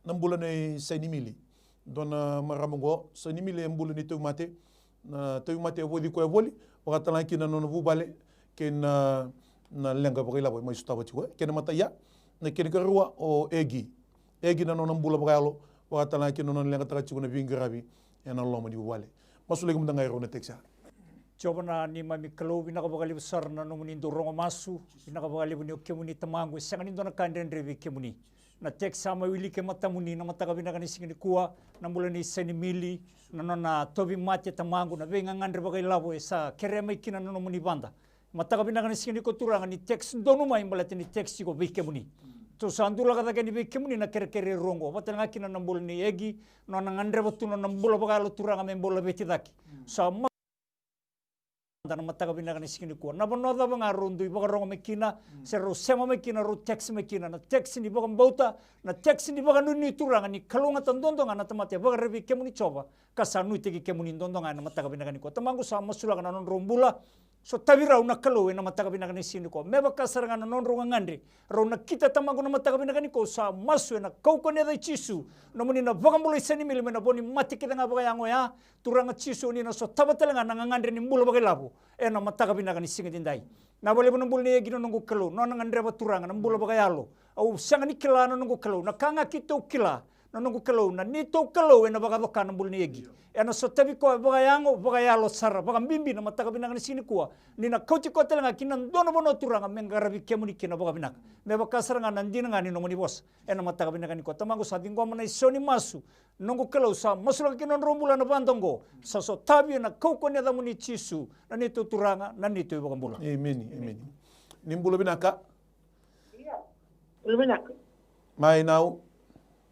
Na bula nei Sainimili. Dua na marama oqo, Sainimili e bula ni tauvimate. Na tauvimate e voci koya voli, vakatalega kina na nona vuvale kei na, na leqa vakailavo e mai sotava tiko, e, kei na mataia. Na kena ikarua o Egi. Egi na nona bula vakayalo, vakatalega kina na nona leqataka tiko na veiqaravi ena loma ni vuvale. Masulaki mada ga e rua na tekisi ya. Jiova na neimami Kalou, vinaka vakalevu sara na nomuni dau rogo masu. Vinaka vakalevu ni o kemuni Tamaqu, e sega ni dua na ka e dredre vei kemuni. Na tekisi sa mai wiliki e matamuni na mataka vinaka ni siga nikua, na bula nei Sainimili, na nona tauvimate Tamaqu, na veigagadre vakailavo e sa kerea mai kina na nomuni vada. Mataka vinaka ni siga nikua Turaga, ni tekisi donu mai baleta ni tekisi tiko vei kemuni. Tou sa dulaka cake yani vei kemuni na kerekere e rua oqo, vata ga kina na bula nei Egi, nona gadreva tu nona bula vakayalo Turaga me bau laveti cake. Sa ma- da na mataka vinaka ni siga nikua. Na vanua cava ga rau dui vakarogo mai kina, se rau sema mai kina, rau tekisi mai kina, na tekisi ni vakabauta, na tekisi ni vakanuinui Turaga ni kalougata duadua ga na tamata e vakararavi vei kemuni Jiova, ka sa nuitaki kemuni duadua ga ena mataka vinaka nikua. Tamaqu, sa masulaka na nodrau bula, sotavi rau na Kalou ena mataka vinaka ni siga nikua. Me vaka sara ga na nodrau gagadre, rau nakita Tamaqu na mataka vinaka nikua, sa masu ena kaukauwa ni yaca i Jisu, nomuni na vakabulai Sainimili mai na vo ni mate kece ga vakayago oya, Turaga Jisu, ni na sotava tale ga na gagadre ni bula vakailavo ena mataka vinaka ni siga edaidai. Na vakalevu na bula nei Egi na noqu Kalou, nona gadreva Turaga na bula vakayalo. Au sega ni kila na noqu Kalou, na ka ga keitou kila, na noqu Kalou, na neitou Kalou ena vakacoka na bula nei Egi. Ena sotavi koya vakayago, vakayalo sara, vakabibi na mataka vinaka ni siga nikua. Ni na kauti koya tale ga ki na dua na vanua Turaga me qaravi kemuni kina vakavinaka. Me vaka sara ga na dina ga ni nomuni vosa ena mataka vinaka nikua. Tamaqu, sa ciqoma na isau ni masu, noqu Kalou, sa masulaka ki na nodrau bula na vada oqo. Sa sotavi ena kaukauwa ni yacamuni Jisu, na neitou Turaga, na neitou iVakabula. Emeni, emeni. Ni bula vinaka. Io. Bula vinaka. Mai nau.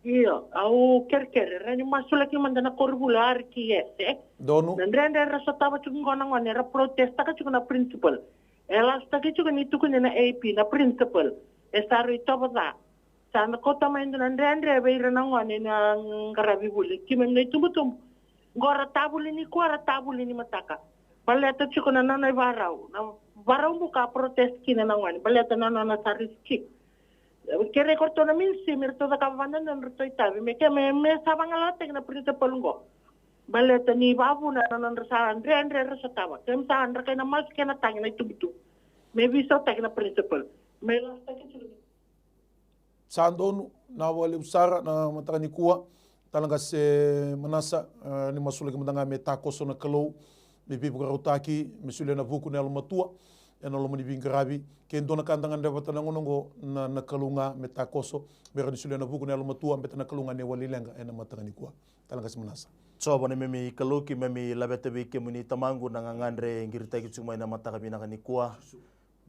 Io, au kerekere, rawa ni masulaki mada na koronivuli o R T S, e? Donu. Na dredre era sotava tiko qo na gone, era protestaka tiko na principal. E lasutaki tiko ni tukuni na A P, na principal. E sa rui tovo ca. Sa na kauta mai e dua na dredre vei ira na gone na qaravi vuli. Keimami na itubutubu. Qo ra tavuli nikua, ra tavuli nimataka. Baleta tiko na nona ivarau. Na Varaubuka a protest kina na gone. Baleta na nona sa restrict. Kerei ko ratou na mainstream, me ratou cakava vata na nodratou itavi. Me ke me, me sa vagalalataki na principal qo. Baleta ni vavuna na nodra sa dredre ra sotava. Keimami sa dra kai na masu kei na tagi na itubutubu. Me veisautaki na principal. Me lasutaki tiko. Sa donu, na vakalevu sara na mataka nikua. Tala qase Manasa, eh, ni masulaki mada ga me takoso na Kalou, me veivakarautaki, me solia na vuku na yalomatua ena loma ni veiqaravi. Ke dua na ka da gadreva vata na gauna oqo, na, na Kalou ga me takoso, me rawa ni solia na vuku na yalomatua, beta na Kalou ga na iwali leqa ena mataka nikua. Tala qase Manasa. Jiova na neimami Kalou, keimami laveta vei kemuni Tamaqu na gagadre e qiritaki tiko mai na mataka vinaka nikua.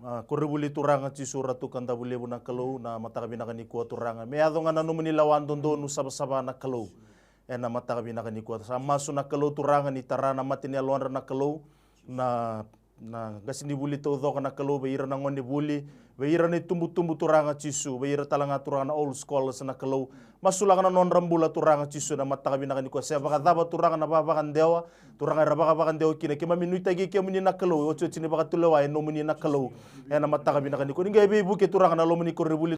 A, koronivuli Turaga Jisu Ratu Kadavulevu na Kalou, na mataka vinaka nikua Turaga. Me yaco ga na nomuni lawa dodonu savasava na Kalou. Ena mataka vinaka nikua. Sa masu na Kalou Turaga ni tara na mate ni yalodra na Kalou. Na, na qasenivuli taucoko na Kalou, vei ira na gonevuli, vei ira na itubutubu Turaga Jisu, vei ira tale ga Turaga na old scholars na Kalou. Masulaka na nodra bula Turaga Jisu ena mataka vinaka nikua. Se vakacava Turaga na vavakadewa, Turaga era vakavakadewa kina, keimami nuitaki kemuni na Kalou, e otioti ni vakatulewa e nomuni na Kalou. Ena mataka vinaka nikua. Ni qai veivuke Turaga na loma ni koronivuli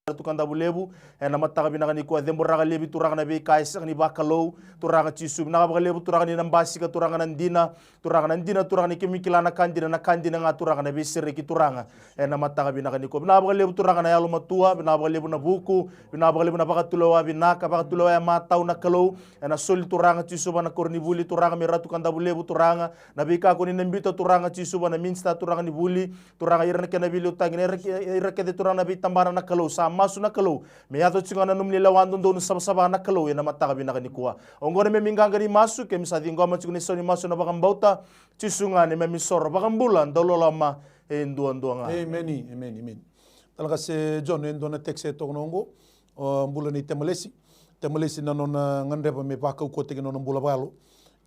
Ratu Kadavulevu. Ena mataka vinaka nikua, ceburaka laivi Turaga na veika e sega ni vakalou. Turaga Jisu, vinaka vakalevu Turaga ni na basika Turaga na dina. Turaga na dina, Turaga ni keimami kila na ka dina, na ka dina ga Turaga na veisereki Turaga. Ena mataka vinaka nikua. Vinaka vakalevu Turaga na yalomatua, vinaka vakalevu na vuku, vinaka vakalevu na vakatulewa vinaka, vakatulewa e matau na Kalou. Ena soli Turaga Jisu va na koronivuli Turaga me Ratu Kadavulevu Turaga. Na veika ko ni na biuta Turaga Jisu va na minisita Turaga ni vuli. Turaga ira na kena veiliutaki, na ira, ira kece Turaga na veitabana na Kalou. Sa masu na Kalou. Me yaco tiko ga na nomuni lawa dodonu savasava na Kalou ena mataka vinaka nikua. Oqo na neimami qaqa ni masu, keimami sa ciqoma tiko na isau ni masu ena vakabauta. Jisu ga na neimami soro, vakabula, dauloloma, e duadua ga. Emeni, emeni, emeni. Tala qase John, e dua na tekisi e toka na oqo, o, bula nei Temalesi. Temalesi na nona gadreva me vakaukauwataki na nona bula vakayalo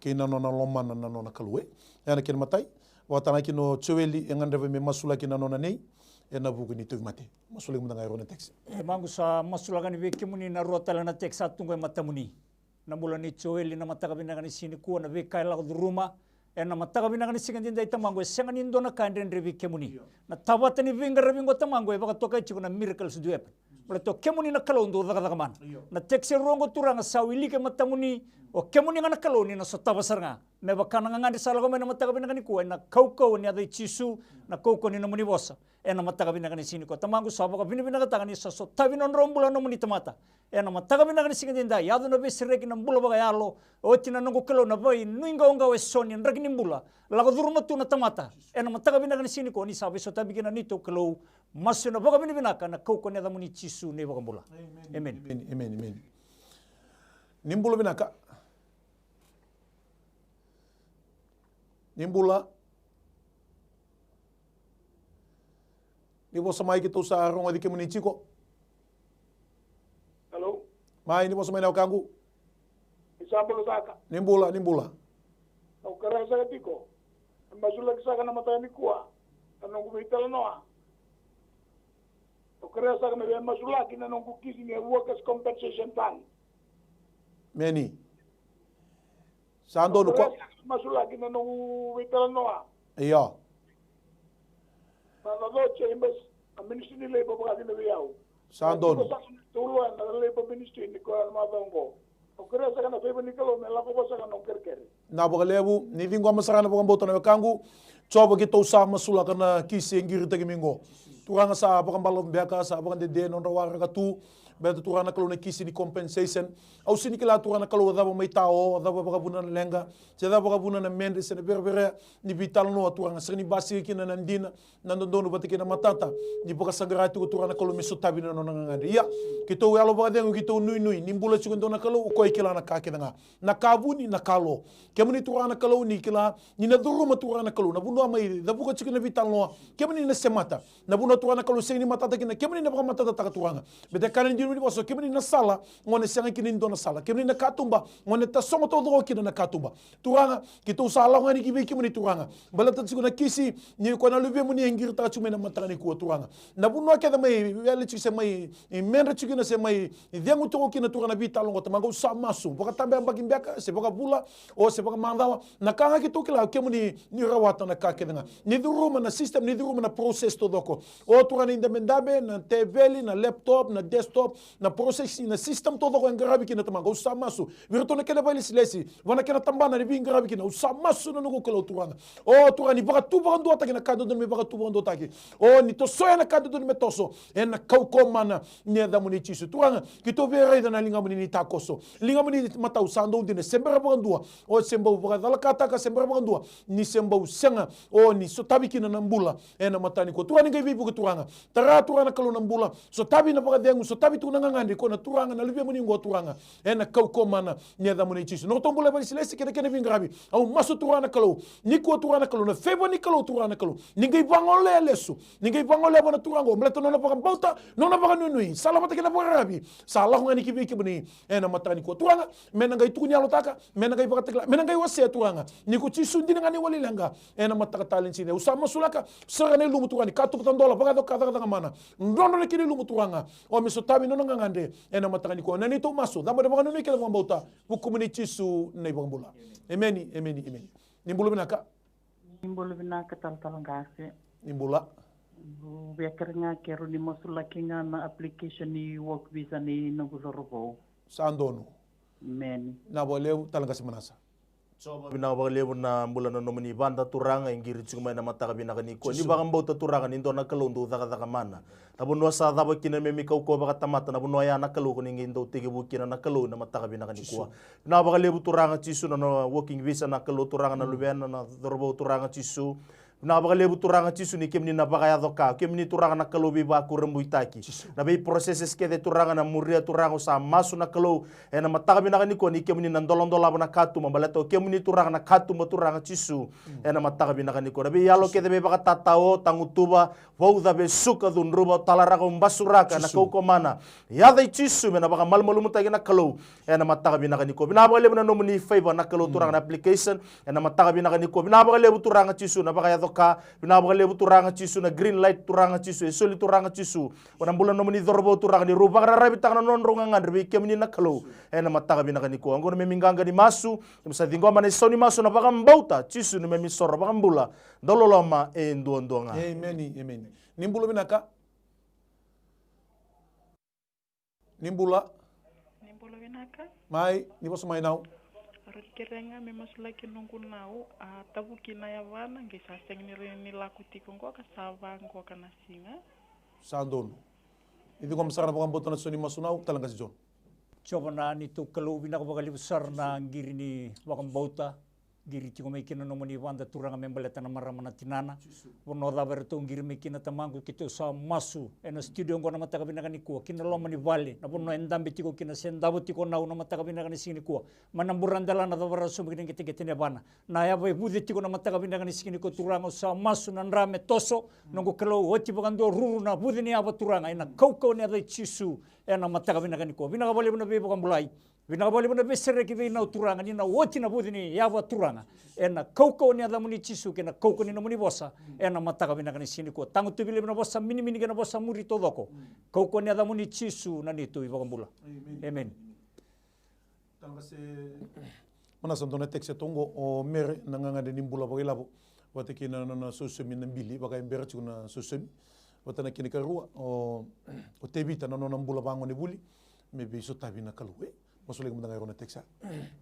kei na nona lomana na nona Kalou, e. Ena kena imatai, vakatalega kina o Joeli e gadreva me masulaki na nona nei ena vuku ni tauvimate. Masulaki mada ga e rua na tekisi. Tamaqu, sa masulaka yani vei kemuni na rua tale na tekisi sa tu qo e matamuni. Na bula nei Joeli na mataka vinaka ni siga nikua, na veika e lako curuma ena mataka vinaka ni siga edaidai Tamaqu, e sega ni dua na ka e dredre vei kemuni. Io. Na tavata ni veiqaravi qo Tamaqu e vakatokai tiko na miracles do happen. Baleta o kemuni na Kalou dau cakacaka mana. Io. Na tekisi e rua qo Turaga sa wiliki e matamuni, O kemuni ga na Kalou ni na sotava sara ga. Me vaka na gagadre sa lako mai na mataka vinaka nikua, ena kaukauwa ni yaca i Jisu, na kaukauwa ni nomuni vosa. Ena mataka vinaka ni siga nikua. Tamaqu, sa vakavinavinakataka ni sa sotavi na nodrau bula na nomuni tamata. Ena mataka vinaka ni siga edaidai, yaco na veisereki, na bula vakayalo, oti na noqu Kalou, na veinuiqawaqawa eso ni draki ni bula. Lako curuma tu na tamata. Ena mataka vinaka ni siga nikua, ni sa veisotavi kina na neitou Kalou. Masu ena vakavinavinaka, na kaukauwa ni yacamuni Jisu na iVakabula. Emeni. Emeni, emeni, emeni. Ni bula vinaka. Ni bula. Ni vosa mai, keitou sa rogoci kemuni tiko. Hello. Mai, ni vosa mai na wekaqu. Ni sa bula saka. Ni bula, ni bula. Au kerea saka tiko. E masulaki saka na mataka nikua na noqu veitalanoa. Au kerea saka me via masulaki na noqu kisi ni Workers Compensation Fund. Meni. Sa donu ko. Masulaki na noqu veitalanoa. Io. Na Northern Chambers, a Ministry ni Labour vakacina vei au. Sa donu. Tau loya na Labour Ministry ni koya na macawa oqo. Au kerea saka na favor ni Kalou me lako vua saka na noqu kerekere. Na vakalevu, ni ciqoma saka na vakabauta na wekaqu. Jiova, keitou sa masulaka na kisi e qiritaki mai oqo. Turaga, sa vakabalavu beka, sa vakadede na nodra waraka tu. Baleta, Turaga na Kalou, na kisi ni compensation. Au sega ni kila, Turaga na Kalou, a cava mai tao, a cava vakavuna na leqa, se a cava vakavuna na medre se na vereverea ni veitalanoa, Turaga. Sega ni basika kina na dina, na dodonu vata kei na matata. Ni vakasaqara tiko, Turaga na Kalou, me sotavi na nona gagadre. Ia, keitou yalo vakacegu, keitou nuinui ni bula tiko e dua na Kalou, o koya e kila na ka kece ga. Na ka vuni, na ka lo. Kemuni, Turaga na Kalou, ni kila ni na curuma, Turaga na Kalou, na vanua mai cavuka tiko na veitalanoa. Kemuni na semata. Na vanua, Turaga na Kalou, sega ni matata kina, kemuni na vakamatatataka, Turaga. Baleta e kaya na dina ni vosa, kemuni na sala, gone sega kina ni dua na sala. Kemuni na katuba, gone tasogo taucoko kina na katuba. Turaga, keitou sa lako ga yani ki vei kemuni, Turaga. Baleta tiko na kisi ni koya na luvemuni e qiritaka tiko mai na mataka nikua, Turaga. Na vanua kece mai wele tiko se mai medre tiko kina se mai cegu tiko kina, Turaga, na veitalanoa, Tamaqu, au sa masu. Vakatabayabaki beka, se vakavula, o se vakamacawa. Na ka ga keitou kila, kemuni ni rawata na ka kece ga. Ni curuma na system, ni curuma na process taucoko. O Turaga, na idabedabe, na teveli, na laptop, na desktop, na process, na system taucoko e qaravi kina, Tamaqu, au sa masu. Vei iratou na kena vakailesilesi, vua na kena tabana ni veiqaravi kina, au sa masu na noqu Kalou, Turaga. O Turaga, ni vakatu vakaduataki na ka dodonu me vakatu vakaduataki. O ni tosoya na ka dodonu me toso. Ena kaukauwa mana ni yacamuni Jisu. Turaga, keitou via raica na ligamuni ni takoso. Ligamuni matau sa dau dina, se bera vakadua o se bau vakacalakataka, se bera vakadua ni se bau sega o ni sotavi kina na bula ena mataka nikua. Turaga, ni qai veivuke, Turaga. Tara, Turaga na Kalou, na bula. Sotavi na vakacegu, sotavi tu na gagadre, ko na Turaga, na luvemuni oqo, Turaga. Ena kaukauwa mana ni yacamuni Jisu. Noqu bula vakailesilesi kei na kena veiqaravi. Au masu, Turaga na Kalou. Nikua, Turaga na Kalou, na favor ni Kalou, Turaga na Kalou, ni qai vagolea lesu. Ni qai vagolea vua na Turaga oqo, baleta nona vakabauta, nona vakanuinui, sala vata kei na vakararavi. Sa lako ga yani ki vei kemuni ena mataka nikua, Turaga. Me na qai tukuni yalotaka, me na qai vakatakila, me na qai wasea, Turaga, ni ko Jisu dina ga na iwali leqa ena mataka talei ni siga. Au sa masulaka sara ga na ilumu, Turaga, ni katuba tadola, vakayaco ka, cakacaka mana. Drodro na kena ilumu, Turaga. O me sotavi nona gagadre ena mataka nikua. Na neitou masu, cabo, na vakanuinui kei na vakabauta, vukumuni Jisu na iVakabula. Emeni, emeni, emeni. Ni bula vinaka. Ni bula vinaka, talatala qase. Ni bula. Au via kerea ga keirau ni masulaki ga na application ni work visa ni noqu cauravou. Sa donu. Emeni. Vinaka vakalevu, tale qase Manasa. Jiova, vinaka vakalevu na bula na nomuni vada, Turaga, e qiri tiko mai na mataka vinaka nikua. Ni vakabauta, Turaga, ni dua na Kalou dau cakacaka mana. Na vanua sa cava kina na neimami kaukauwa vakatamata, na vanua ya na Kalou ko ni qai dau tekivu kina, na Kalou, ena mataka vinaka nikua. Vinaka vakalevu, Turaga Jisu, na nona working visa, na Kalou, Turaga, na luvena, na cauravou, Turaga Jisu. Vinaka vakalevu, Turaga Jisu, ni kemuni na vakayaco ka, kemuni, Turaga, na Kalou veivakurabuitaki. Na veiprocesses kece, Turaga, na muria, Turaga, au sa masu, na Kalou, ena mataka vinaka nikua, ni kemuni na doladolava na katuba, baleta o kemuni, Turaga, na katuba, Turaga Jisu. Ena mataka vinaka nikua, na veiyalo kece, veivakatatao, tagutuva, vauca, vesuka, cudruva, talaraka, basuraka, ena kaukauwa mana, yaca i Jisu, me na vakamalumalumutaki, na Kalou. Ena mataka vinaka nikua, vinaka vakalevu na nomuni favor, na Kalou, Turaga, na application. Ena mataka vinaka nikua, vinaka vakalevu, Turaga Jisu, na vakayaco ka. Vinaka vakalevu, Turaga Jisu, na green light, Turaga Jisu, e soli, Turaga Jisu, vua na bula na nomuni cauravou, Turaga, ni rau vakararavitaka na nodrau gagadre vei kemuni, na Kalou. Ena mataka vinaka nikua, oqo na neimami qaqa ni masu. Keimami sa ciqoma na isau ni masu ena vakabauta, Jisu na neimami isoro vakabula, dauloloma e duadua ga. Emeni, emeni. Ni bula vinaka. Ni bula. Ni bula vinaka. Mai, ni vosa mai nau. Kerea ga me masulaki noqu nau, a tavuki na yavana, qai sa sega ni rawa ni lako tiko oqo ka sa va oqo ka na siga. Sa donu. Ni ciqoma sara na vakabauta na so ni masu nau, tale qasi John. Jiova na neitou Kalou, vinaka vakalevu sara na qiri ni vakabauta. Qiri tiko mai kina na nomuni vada Turaga me baleta na marama na tinana. Vanua cava eratou qiri mai kina Tamaqu, keitou sa masu ena studio oqo na mataka vinaka nikua, ki na loma ni vale, na vanua e dabe tiko kina se davo tiko nau na mataka vinaka ni siga nikua. Mai na buradelana cava ra sobu ki na qeteqete ni yavana. Na yava e vuce tiko na mataka vinaka ni siga nikua Turaga, au sa masu na dra me toso. Noqu Kalou, oti vakadua ruru na vuce ni yava Turaga, ena kaukauwa ni yaca i Jisu, ena mataka vinaka nikua. Vinaka vakalevu na veivakabulai. Vinaka vakalevu na veisereki vei nau Turaga, ni na oti na vuce ni yava Turaga. Ena kaukauwa ni yacamuni Jisu, kei na kaukauwa ni nomuni vosa. Ena mataka vinaka ni siga nikua. Tagutuvi levu na vosa minimini kei na vosa muri taucoko. Kaukauwa ni yacamuni Jisu na neitou iVakabula. Emeni. Emeni. Tale qase. Manasa dua na text e tu oqo, o Mere na gagadre ni bula vakailavo. Vata kei na nona sosomi na bili, vaka e bera tiko na sosomi. Vata na kena ikarua, o, o Tevita na nona bula vagonevuli. Me veisotavi na Kalou, e. Masulaki mada ga e rua na text.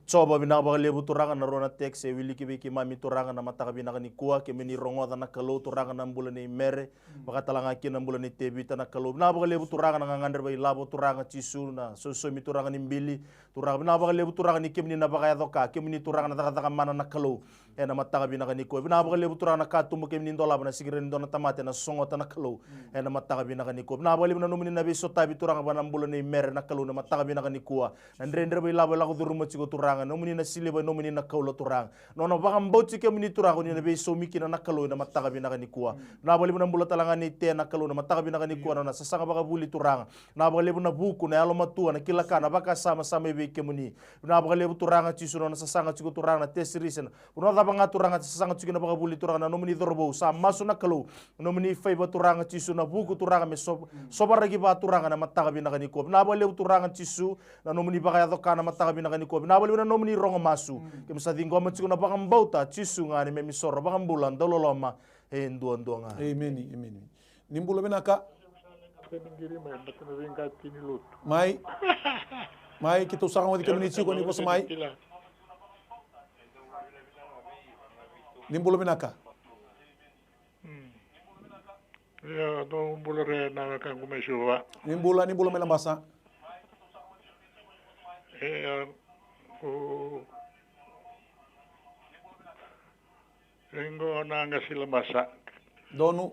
Jiova, vinaka vakalevu Turaga na rua na text e wiliki vei keimami Turaga na mataka vinaka nikua, kemuni rogoca na Kalou Turaga na bula nei Mere. Vakatale ga kina na bula nei Tevita na Kalou. Vinaka vakalevu Turaga na gagadre vakailavo Turaga Jisu, na sosomi Turaga ni bili. Turaga, vinaka vakalevu Turaga ni kemuni na vakayaco ka, kemuni Turaga na cakacaka mana na Kalou. Ena mataka vinaka nikua. Vinaka vakalevu Turaga na katuba kemuni dolava na sega ni dua na tamata ena sogota na Kalou. Ena mataka vinaka nikua. Vinaka vakalevu na nomuni na veisotavi Turaga vaka na bula nei Mere na Kalou na mataka vinaka nikua. Na dredre vakailavo e lako curuma tiko Turaga. Nomuni na siliva, nomuni na koula Turaga. Nona vakabauti kemuni Turaga, ni na veisaumi kina na Kalou ena mataka vinaka nikua. Vinaka vakalevu na bula tale ga nei Te na Kalou na mataka vinaka nikua, nona sasaga vakavuli Turaga. Vinaka vakalevu na vuku, na yalomatua, na kila ka, na vakasama sa mai vei kemuni. Vinaka vakalevu Turaga Jisu nona sasaga tiko Turaga na test result. Vanua cava ga Turaga sasaga tiko na vakavuli Turaga na nomuni cauravou sa masu na Kalou. Nomuni favour Turaga Jisu na vuku Turaga me so-, sovaraki va Turaga na mataka vinaka nikua. Vinaka vakalevu Turaga Jisu na nomuni vakayaco ka na mataka vinaka nikua. Vinaka vakalevu na nomuni rogo masu. Keimami sa ciqoma tiko na vakabauta Jisu ga neimami isoro vakabula dauloloma e duadua ga. Emeni, emeni. Ni bula vinaka. Mai. Mai, keitou sa rogoci kemuni tiko, ni vosa mai. Ni bula vinaka. Ia, dou bula re na wekaqu mai Suva. Ni bula, ni bula mai Labasa. Ia, o Qo na qasi Labasa. Donu.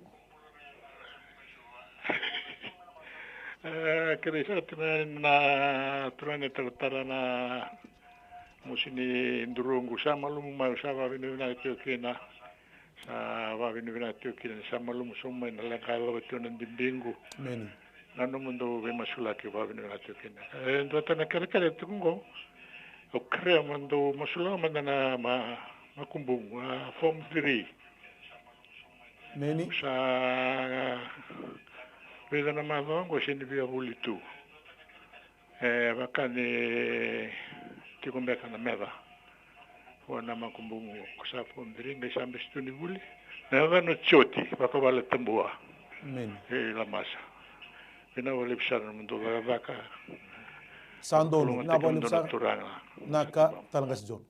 E, kerei saka tu ga na turaga ni talatala na mosi ni duruqu. Sa malumu mai, au sa vakavinavinaka tiko kina. Sa vakavinavinaka tiko kina ni sa malumu sobu mai na leqa yacova tiko na bibiqu. Emeni. Na nomudou veimasulaki vakavinavinaka tiko kina. E, duatani na kerekere tiko qo. Au kerea mo dou masulaka mada na ma-, makubuqu, a, form three. Emeni. Sa vica na macawa qo sega ni via vuli tu. E vaka ni tiko beka na meca. Vua na makubuqu ko sa form three qai sa bese tu ni vuli. Na yacana o Joti, vakavale Tabua. Emeni. E Labasa. Vinaka vakalevu sara na nomudou cakacaka. Sa donu, vinaka vakalevu sara. Turaga. Naka, tale qasi John.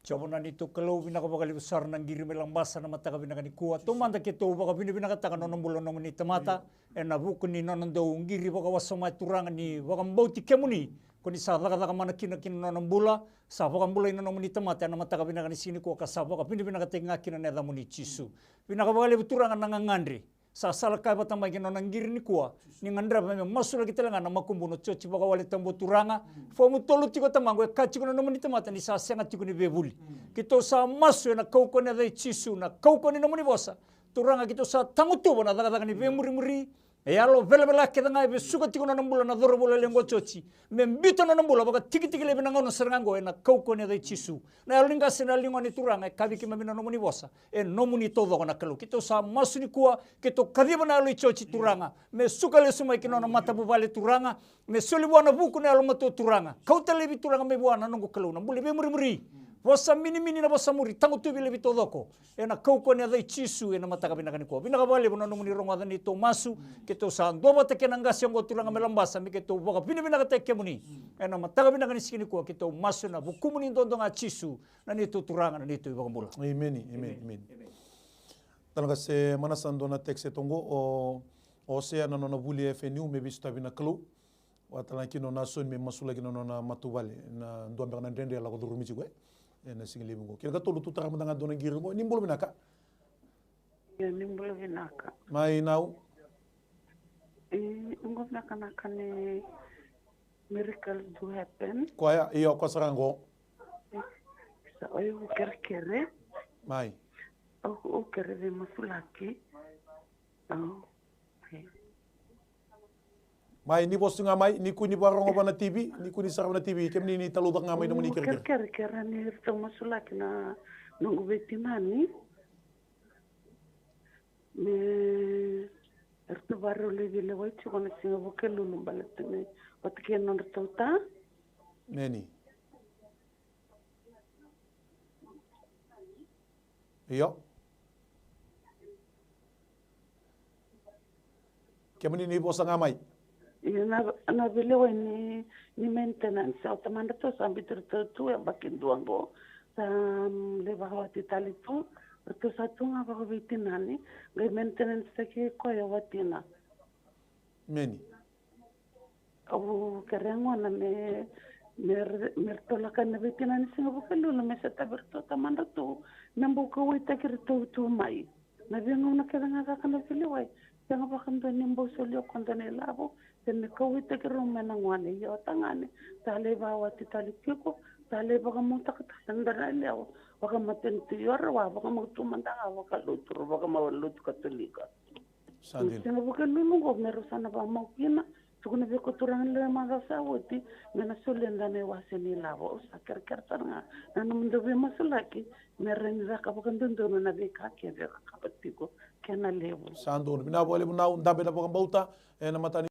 Jiova na neitou Kalou, vinaka vakalevu sara na qiri mai Labasa na mataka vinaka nikua. Taumada keitou vakavinavinakataka na nona bula na nomuni tamata. Ena vuku ni nona dau qiri vakawasoma e Turaga ni vakabauti kemuni. Ko ni sa cakacaka mana kina ki na nona bula. Sa vakabulai na nomuni tamata ena mataka vinaka ni siga nikua ka sa vakavinavinakataki ga kina na yacamuni Jisu. Vinaka vakalevu Turaga na gagadre. Sa sala kaya vata mai ki na nona qiri nikua, ni gadreva me masulaki tale ga na makubuqu o Joji vakawale Tabua Turaga. Fomu tolu tiko Tamaqu, e kaya tiko na nomuni tamata ni sa sega tiko ni veivuli. Keitou sa masu ena kaukauwa ni yaca i Jisu, na kaukauwa ni nomuni vosa. Turaga keitou sa tagutuva na cakacaka ni veimurimuri. E yalo velavela kece ga e vesuka tiko na nona bula na cauravou lailai oqo o Joji. Me biuta na nona bula vakatikitiki laivi na gauna sara ga oqo ena kaukauwa ni yaca i Jisu. Na yalo ni qase, na yalo ni gone Turaga, e kaci keimami na nomuni vosa. E nomuni taucoko na Kalou. Keitou sa masu nikua, keitou kaciva na yalo i Joji Turaga. Me suka lesu mai ki na nona matavuvale Turaga. Me soli vua na vuku na yalomatua Turaga. Kauta laivi Turaga mai vua na noqu Kalou. Na bula ni veimurimuri. Vosa minimini na vosa muri, tagutuvi laivi taucoko. Ena kaukauwa ni yaca i Jisu ena mataka vinaka nikua. Vinaka vakalevu na nomuni rogoca neitou masu. Keitou sa duavata kei na qase oqo turaga mai Labasa me keitou vakavinavinakataki kemuni. Ena mataka vinaka ni siga nikua keitou masu ena vukumuni duadua ga Jisu, na neitou Turaga, na neitou iVakabula. Emeni, emeni, emeni. Talaqase Manasa, dua na text e toqo, o Osea na nona vuli e F N U me veisotavi na Kalou. Vakatalega kina o Nasoni me masulaki na nona matavuvale, na dua beka na dredre e lako curumi tiko e, ena siga levu oqo. Kena ikatolu, tu tara mada ga dua na qiri oqo. Ni bula vinaka. Ia, ni bula vinaka. Mai Nau. E, oqo vinaka na ka ni miracles do happen. Koya, io, koya sara oqo. Sa, o yau kerekere. Mai. Au, au kere veimasulaki. Au. Mai, ni vosa ga mai, ni kua ni vakarorogo va na T V, ni kua ni sarava na T V, kemuni ni talaucaka ga mai nomuni kerekere. Kerekere, kere ni ratou masulaki na noqu veitinani. Me ratou vakarau lai veilewai tiko na siga Vukelulu baleta ni vata kei na nodratou ta. Meni. Io. Kemuni ni vosa ga mai. Ia na, na veilewai ni, ni maintenance. Au tamada tu sa biuti ratou tu e yabaki dua oqo. Sa, mm, lai vakawati tale tu. Ratou sa tu ga vakaveitinani. Qai maintenance taki koya watina. Meni. Au kerea gona me, me, me ratou lako na veitinani siga Vukelulu me sotavi ratou tamada tu, me bau kauwaitaki ratou tu mai. Na veigauna kece ga caka na veilewai, sega vakadua ni bau solia o koya dua na ilavo, se me kauwaitaki rau mai na gone. Ia o tagane sa lai vakawati tale tiko, sa lai vakamautaka tale na dua na yalewa, vakamatanitu. Ia o rau a vakamau tu mada ga vakalotu, rau vakamau lotu Katolika. Sa dina. Siga Vukelulu oqo me rau sa na vakamau kina. Tukuna vei koya turaga ni lewe macawa sa oti me na solia e dua na iwase ni ilavo. Au sa kerekere sara ga na nomudou veimasulaki me rawa ni caka vakadodonu na veika kece e cakava tiko kei na levu. Sa donu. Vinaka vakalevu Nau, dabe na vakabauta ena mataka ni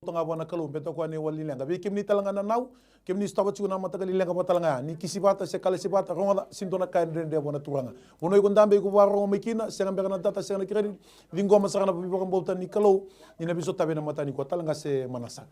bauta ga vua na Kalou, beta koya na iwali ni leqa. Vei kemuni tale ga na Nau, kemuni sotava tiko na mataka ni leqa vata tale ga, ni kisi vata se kalasi vata, rogoca, sega ni dua na ka e dredre vua na Turaga. Vanua iko dabe, iko vakarorogo mai kina, sega beka na data, sega na kirani, ciqoma sara na veivakabauta ni Kalou ni na veisotavi ena mataka nikua. Talaqase Manasa.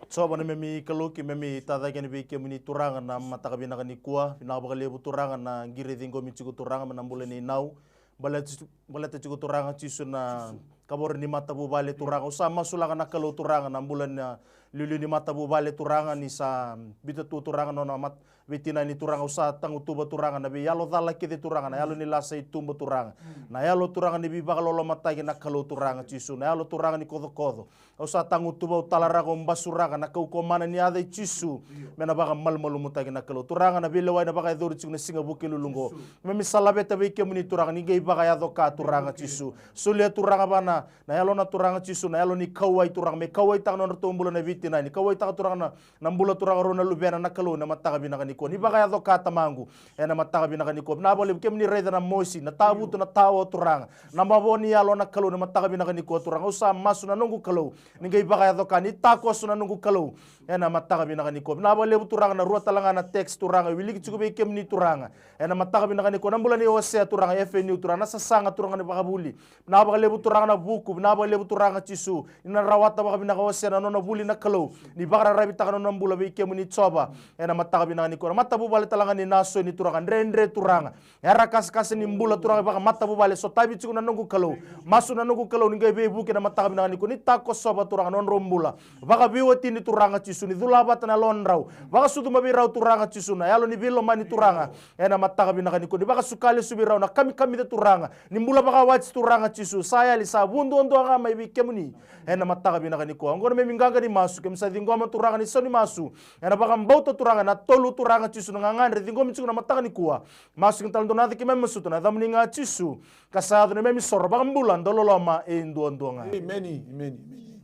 Jiova na neimami Kalou, keimami tacake yani vei kemuni Turaga na mataka vinaka nikua. Vinaka vakalevu Turaga na qiri e ciqomi tiko Turaga mai na bula nei Nau. Baleta, baleta tiko Turaga Jisu na kavoro ni matavuvale Turaga. Au sa masulaka na Kalou Turaga na bula na liuliu ni matavuvale Turaga, ni sa biuta tu Turaga na nona mat-, veitinani Turaga. Au sa tagutuva Turaga na veiyalo cala kece Turaga, na yalo ni lasa i tuba Turaga. Na yalo Turaga ni veivakalolomataki na Kalou Turaga Jisu, na yalo Turaga ni kocokoco. Au sa tagutuva, au talaraka, au basuraka na kaukauwa mana ni yaca i Jisu me na vakamalumalumutaki na Kalou. Turaga na veilewai na vakayacori tiko na siga Vukelulu oqo. Keimami sa laveta vei kemuni Turaga ni qai vakayaco ka Turaga Jisu. Solia Turaga vua na, na yalo na Turaga Jisu, na yalo ni kauwai Turaga, me kauwaitaka na nodratou bula na veitinani, kauwaitaka Turaga na, na bula Turaga rau na luvena na Kalou ena mataka vinaka nikua. Ni vakayaco ka Tamaqu. Ena mataka vinaka nikua. Vinaka vakalevu kemuni raica na mosi, na tavutu, na tao Turaga. Na mavoa ni yalo na Kalou ena mataka vinaka nikua Turaga. Au sa masu na noqu Kalou. Ni qai vakayaco ka, ni takoso na noqu Kalou. Ena mataka vinaka nikua. Vinaka vakalevu Turaga na rua tale ga na text Turaga. E wiliki tiko vei kemuni Turaga. Ena mataka vinaka nikua. Na bula nei Osea Turaga, F N U Turaga. Na sasaga Turaga ni vakavuli. Vinaka vakalevu Turaga na vuku, vinaka vakalevu Turaga Jisu. Ni na rawata vakavinaka o Osea na nona vuli na Kalou. Ni vakararavitaka na nona bula vei kemuni Jiova. Ena mataka vinaka nikua. Na matavuvale tale ga ni Nasoni Turaga, dredre Turaga. Era kasekase ni bula Turaga vakamatavuvale, sotavi tiko na noqu Kalou. Masu na noqu Kalou ni qai veivuke na mataka vinaka nikua. Ni takosova Turaga na nodrau bula. Vakaveiwatini Turaga Jisu, ni cula vata na yalodrau. Vakasucu mai vei rau Turaga Jisu, na yalo ni veilomani Turaga. Ena mataka vinaka nikua. Ni vakasuka lesu vei rau na kamikamica Turaga. Ni bula vakawati Turaga Jisu, sa yali sa vu duadua ga mai vei kemuni. Ena mataka vinaka nikua. Oqo na neimami qaqa ni masu, keimami sa ciqoma Turaga ni sau ni masu. Ena vakabauta Turaga na tolu Turaga Jisu na gagadre ciqomi tiko na mataka nikua. Masu kina tale dua na yaca keimami masuta na yacamuni ga Jisu. Ka sa yaco na neimami isoro vakabula dau loloma e duadua ga. Emeni, emeni, emeni.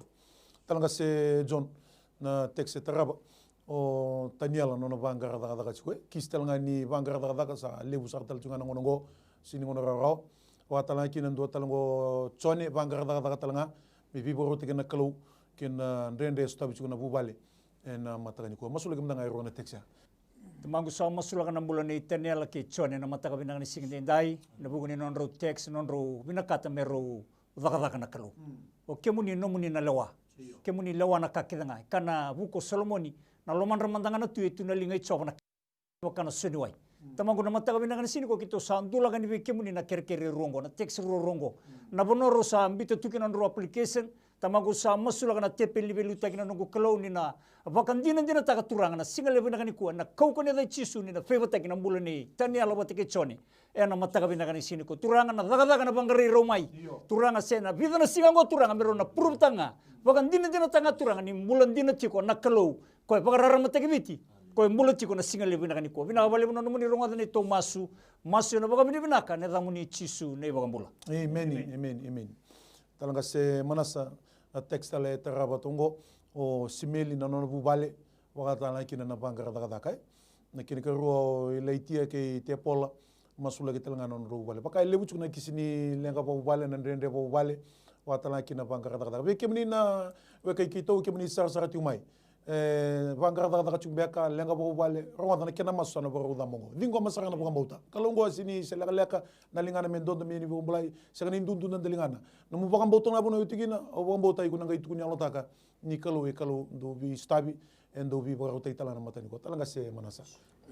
Talaqase John, na text e tarava. O Taniela nona vaqara cakacaka tiko e. Kisi tale ga ni vaqara cakacaka sa levu sara tale tiko ga na gauna oqo. Sega ni gauna rawarawa. Vaka tale ga kina dua tale oqo Jone vaqara cakacaka tale ga. Me veivakarautaki na Kalou kei na dredre e sotavi tiko na vuvale. Ena mataka nikua. Masulaki mada ga e rua na text ya. Tamaqu, sa masulaka na bula nei Taniela kei Jone na mataka vinaka ni siga daidai, na vuku ni nodrau text, nodrau vinakata me rau cakacaka na Kalou. O kemuni, nomuni na lewa. Kemuni lewa na ka kece ga. E kaya na vuku o Solomoni, na lomadra mada ga na tui, e tu na liga i Jiova na vaka na soniwai. Tamaqu, na mataka vinaka ni siga nikua keitou sa dulaka ni vei kemuni na kerekere rua oqo, na text rua rua oqo. Na vanua rau sa biuta tu kina nodrau application. Tamaqu, sa masulaka na tepeli ni veiliutaki na noqu Kalou ni na vakadinadinataka, Turaga, na siga levu vinaka nikua, na kaukaua ni yaca i Jisu, ni na favour-taki na bula nei Taniela vata kei Jone. Ena mataka vinaka ni siga nikua, Turaga, na cakacaka na vaqarai rau mai. Turaga, se na vica na siga oqo, Turaga, me rau na prove-taka ga vakadinadinataka ga, Turaga, ni bula dina tiko na Kalou, ko e vakararamataki Viti, ko e bula tiko na siga levu vinaka nikua. Vinaka vakalevu na nomuni rogoca na neitou masu, masu ena vakavinavinaka ena yacamuni Jisu na iVakabula. Emeni, emeni, emeni. Talega se Manasa, na text tale e tarava toka oqo, o Simeli na nona vuvale, vaka talega kina na vaqara cakacaka, e. Na kena ikarua o Ilaitia kei Tepola, masulaki talega na nodrau vuvale. Vaka e levu tiko na kisi ni leqa vakavuvale, na dredre vakavuvale, vaka talega kina na vaqara cakacaka. Vei kemuni na weka i keitou, kemuni sarasara tiko mai. E, vaqara cakacaka tiko beka, leqa vakavuvale, rogoca na kena masu sa na vakarau cabo oqo. Ciqoma sara na vakabauta. Kalou oqo a sega ni se lekaleka, na ligana me dodo me ni vakabulai, sega ni dudu na daligana. Nomu vakabauta na vanua e tu kina, au vakabauta iko na qai tukuni yalotaka ni Kalou e Kalou dau veisotavi, e dau veivakarautaki talega na mataka nikua. Talega se Manasa.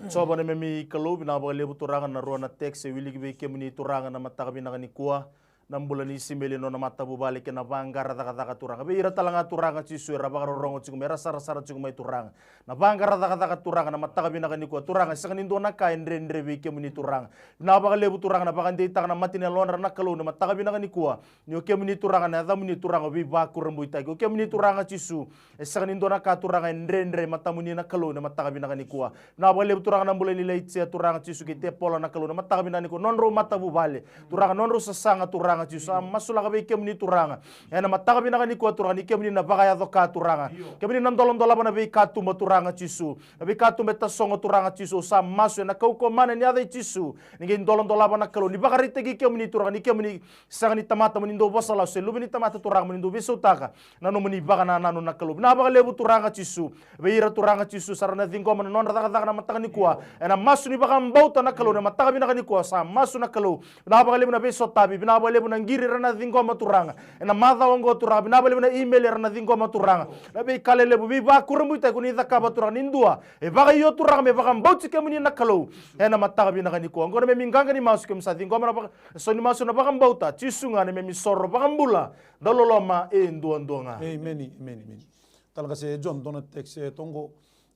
Jiova na neimami Kalou, vinaka vakalevu, Turaga, na rua na text e wiliki vei kemuni, Turaga, na mataka vinaka nikua. Na bula nei Simeli, nona matavuvale kei na vaqara cakacaka, Turaga. Vei ira talega, Turaga Jisu, era vakarorogo tiko mai, era sarasara tiko mai, Turaga. Na vaqara cakacaka, Turaga, na mataka vinaka nikua, Turaga, e sega ni dua na ka e dredre vei kemuni, Turaga. Vinaka vakalevu, Turaga, na vakadeitaka na mata ni yalodra na Kalou ena mataka vinaka nikua. Ni o kemuni, Turaga, na yacamuni, Turaga, o veivakurabuitaki. O kemuni, Turaga Jisu, e sega ni dua na ka, Turaga, e dredre e matamuni na Kalou ena mataka vinaka nikua. Vinaka vakalevu, Turaga, na bula nei Ilaitia, Turaga Jisu, kei Tepola na Kalou ena mataka vinaka nikua, nodrau matavuvale. Turaga, nodrau sasaga, Turaga Jisu, sa masulaka vei kemuni, Turaga, ena mataka vinaka nikua, Turaga, ni kemuni na vakayaco ka, Turaga. Kemuni na doladolava na veikatuba, Turaga Jisu. Na veikatuba e tasogo, Turaga Jisu, sa masu ena kaukaua mana ni yaca i Jisu. Ni qai doladolava na Kalou, ni vakaraitaki kemuni, Turaga, ni kemuni sega ni tamata mo ni dau vosa lasu, se luve ni tamata, Turaga, mo ni dau veisautaka na nomuni vakanananu na Kalou. Vinaka vakalevu, Turaga Jisu. Vei ira, Turaga Jisu, sa ra na ciqoma na nodra cakacaka na mataka nikua, ena masu ni vakabauta na Kalou, na mataka vinaka nikua, sa masu na Kalou. Vinaka vakalevu na veisotavi, vinaka vakalevu na qiri era na ciqoma, Turaga, ena macawa oqo, Turaga. Vinaka vakalevu na email era na ciqoma, Turaga. Na veika lelevu, veivakurabuitaki ko ni cakava, Turaga, ni dua e vakaio, Turaga, me vakabauti kemuni na Kalou. Ena mataka vinaka nikua oqo na neimami qaqa ni masu, keimami sa ciqoma na vaka, so ni masu na vakabauta, Jisu ga na neimami soro vakabula, dauloloma e duadua ga. Emeni, emeni, emeni. Talega se John, dua na text e toqo,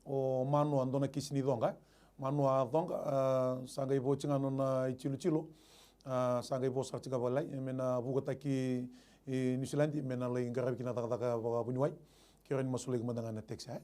o Manoa, dua na kisi ni coqa, e. Manoa coqa, a, sa qai vo tiko ga nona itilotilo, a, sa qai vo sara tiko ga vakalailai, e, me na vukataki i Niusiladi, me na lai qaravi kina cakacaka vakavuniwai. Kerea ni masulaki mada ga na text, e.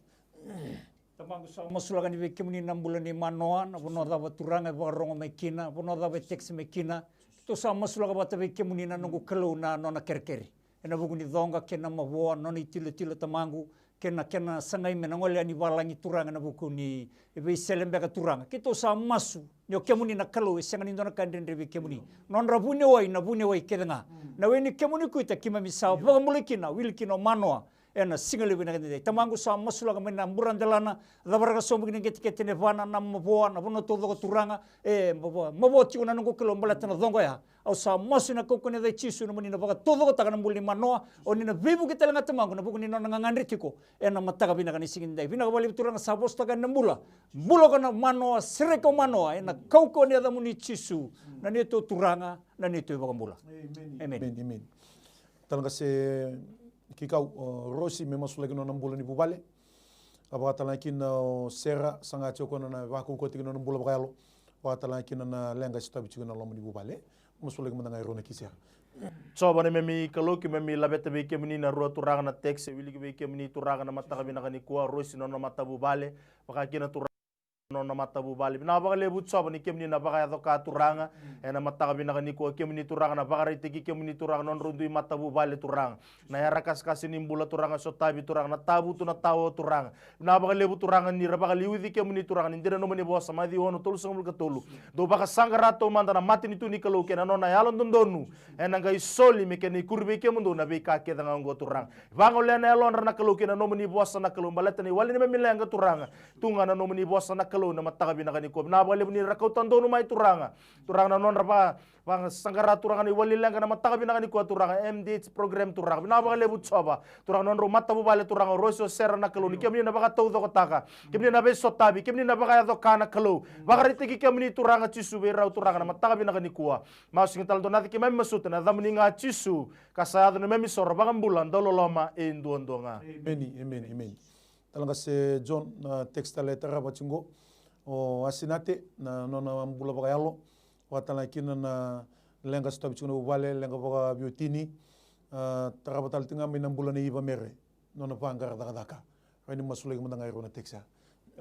Tamaqu, sa masulaka ni vei kemuni na bula nei Manoa, na vanua cava, Turaga, e vakarorogo mai kina, vanua cava e text mai kina. Keitou sa masulaka vata vei kemuni na noqu Kalou na nona kerekere ena vuku ni coqa kei na mavoa, nona itilotilo, Tamaqu, kei na kena sagai me na gole yani valagi, Turaga, ena vuku ni veisele beka, Turaga. Keitou sa masu ni o kemuni na Kalou, e sega ni dua na ka e dredre vei kemuni. Nodra vuniwai na vuniwai kece ga. Na we ni kemuni kuita keimami sa vakabulai kina, wili kina o Manoa ena siga levu vinaka edaidai. Tamaqu, sa masulaka mai na buradelana, cavaraka sobu ki na qeteqete ni yavana, na mavoa, na vanua taucoko, Turaga. E mavoa, mavoa tiko na noqu Kalou baleta na coqa oya. Au sa masu ena kaukaua ni yaca i Jisu, nomuni na vakataucokotaka na bula nei Manoa, o ni na veivuke talega, Tamaqu, ena vuku ni nona gagadre tiko ena mataka vinaka ni siga edaidai. Vinaka vakalevu, Turaga, sa vosataka yani na bula. Bula ko na Manoa, sereka o Manoa ena kaukaua ni yacamuni Jisu, na neitou Turaga, na neitou iVakabula. Emeni. Emeni, emeni. Talega se Kikau, o Rosi, me masulaki nona bula ni vuvale. A, vaka talega kina o Sera, saga tiko o koya na vakaukauwataki nona bula vakayalo. Vaka talega kina na leqa e sotavi tiko ena loma ni vuvale. Masulaki mada ga e rua na kisi ya. Jiova na neimami Kalou, keimami laveta vei kemuni na rua, Turaga, na text e wiliki vei kemuni, Turaga, na mataka vinaka nikua, Rosi, nona matavuvale, vaka kina, Turaga, nona matavuvale. Vinaka vakalevu, Jiova, ni kemuni na vakayaco ka, Turaga, ena mataka vinaka nikua. Kemuni, Turaga, na vakaraitaki kemuni, Turaga, nodrau dui matavuvale, Turaga. Na yara kasekase ni bula, Turaga, sotavi, Turaga, na tavutu, na tao, Turaga. Vinaka vakalevu, Turaga, ni ra vakaliuci kemuni, Turaga, ni dina nomuni vosa, Maciu ono, tolusagavulu ka tolu. Dou vakasaqara taumada na matanitu ni Kalou kei na nona yalododonu, ena qai soli me kena ikuri vei kemudou na veika kece ga oqo, Turaga. Vagolea na yalodra na Kalou kei na nomuni vosa na Kalou, baleta na iwali ni neimami leqa, Turaga. Tu ga na nomuni vosa na Kalou. Kalou na mataka vinaka nikua. Vinaka vakalevu ni ra kauta donu mai Turaga. Turaga na nodra va, vakasaqara Turaga na iwali leqa na mataka vinaka nikua Turaga. M D H program Turaga. Vinaka vakalevu Jiova. Turaga na nodrau matavuvale Turaga o Rosi o Sera na Kalou. Ni kemuni na vakataucokotaka. Kemuni na veisotavi. Kemuni na vakayaco ka na Kalou. Vakaraitaki kemuni Turaga Jisu vei rau Turaga na mataka vinaka nikua. Masu sega tale dua na yaca keimami masuta na yacamuni ga Jisu. Ka sa yaco na neimami isoro vakabula dauloloma e duadua ga. Emeni, emeni, emeni. Tale ga se John na text tale e tarava tiko o Asinate na nona bula vakayalo. Vakatale ga kina na leqa sotavi tiko na vuvale, leqa vakaveiwatini. A, tarava tale tiko ga mai na bula nei Ivamere, nona vaqara cakacaka. Rawa ni masulaki mada ga e rua na text ya.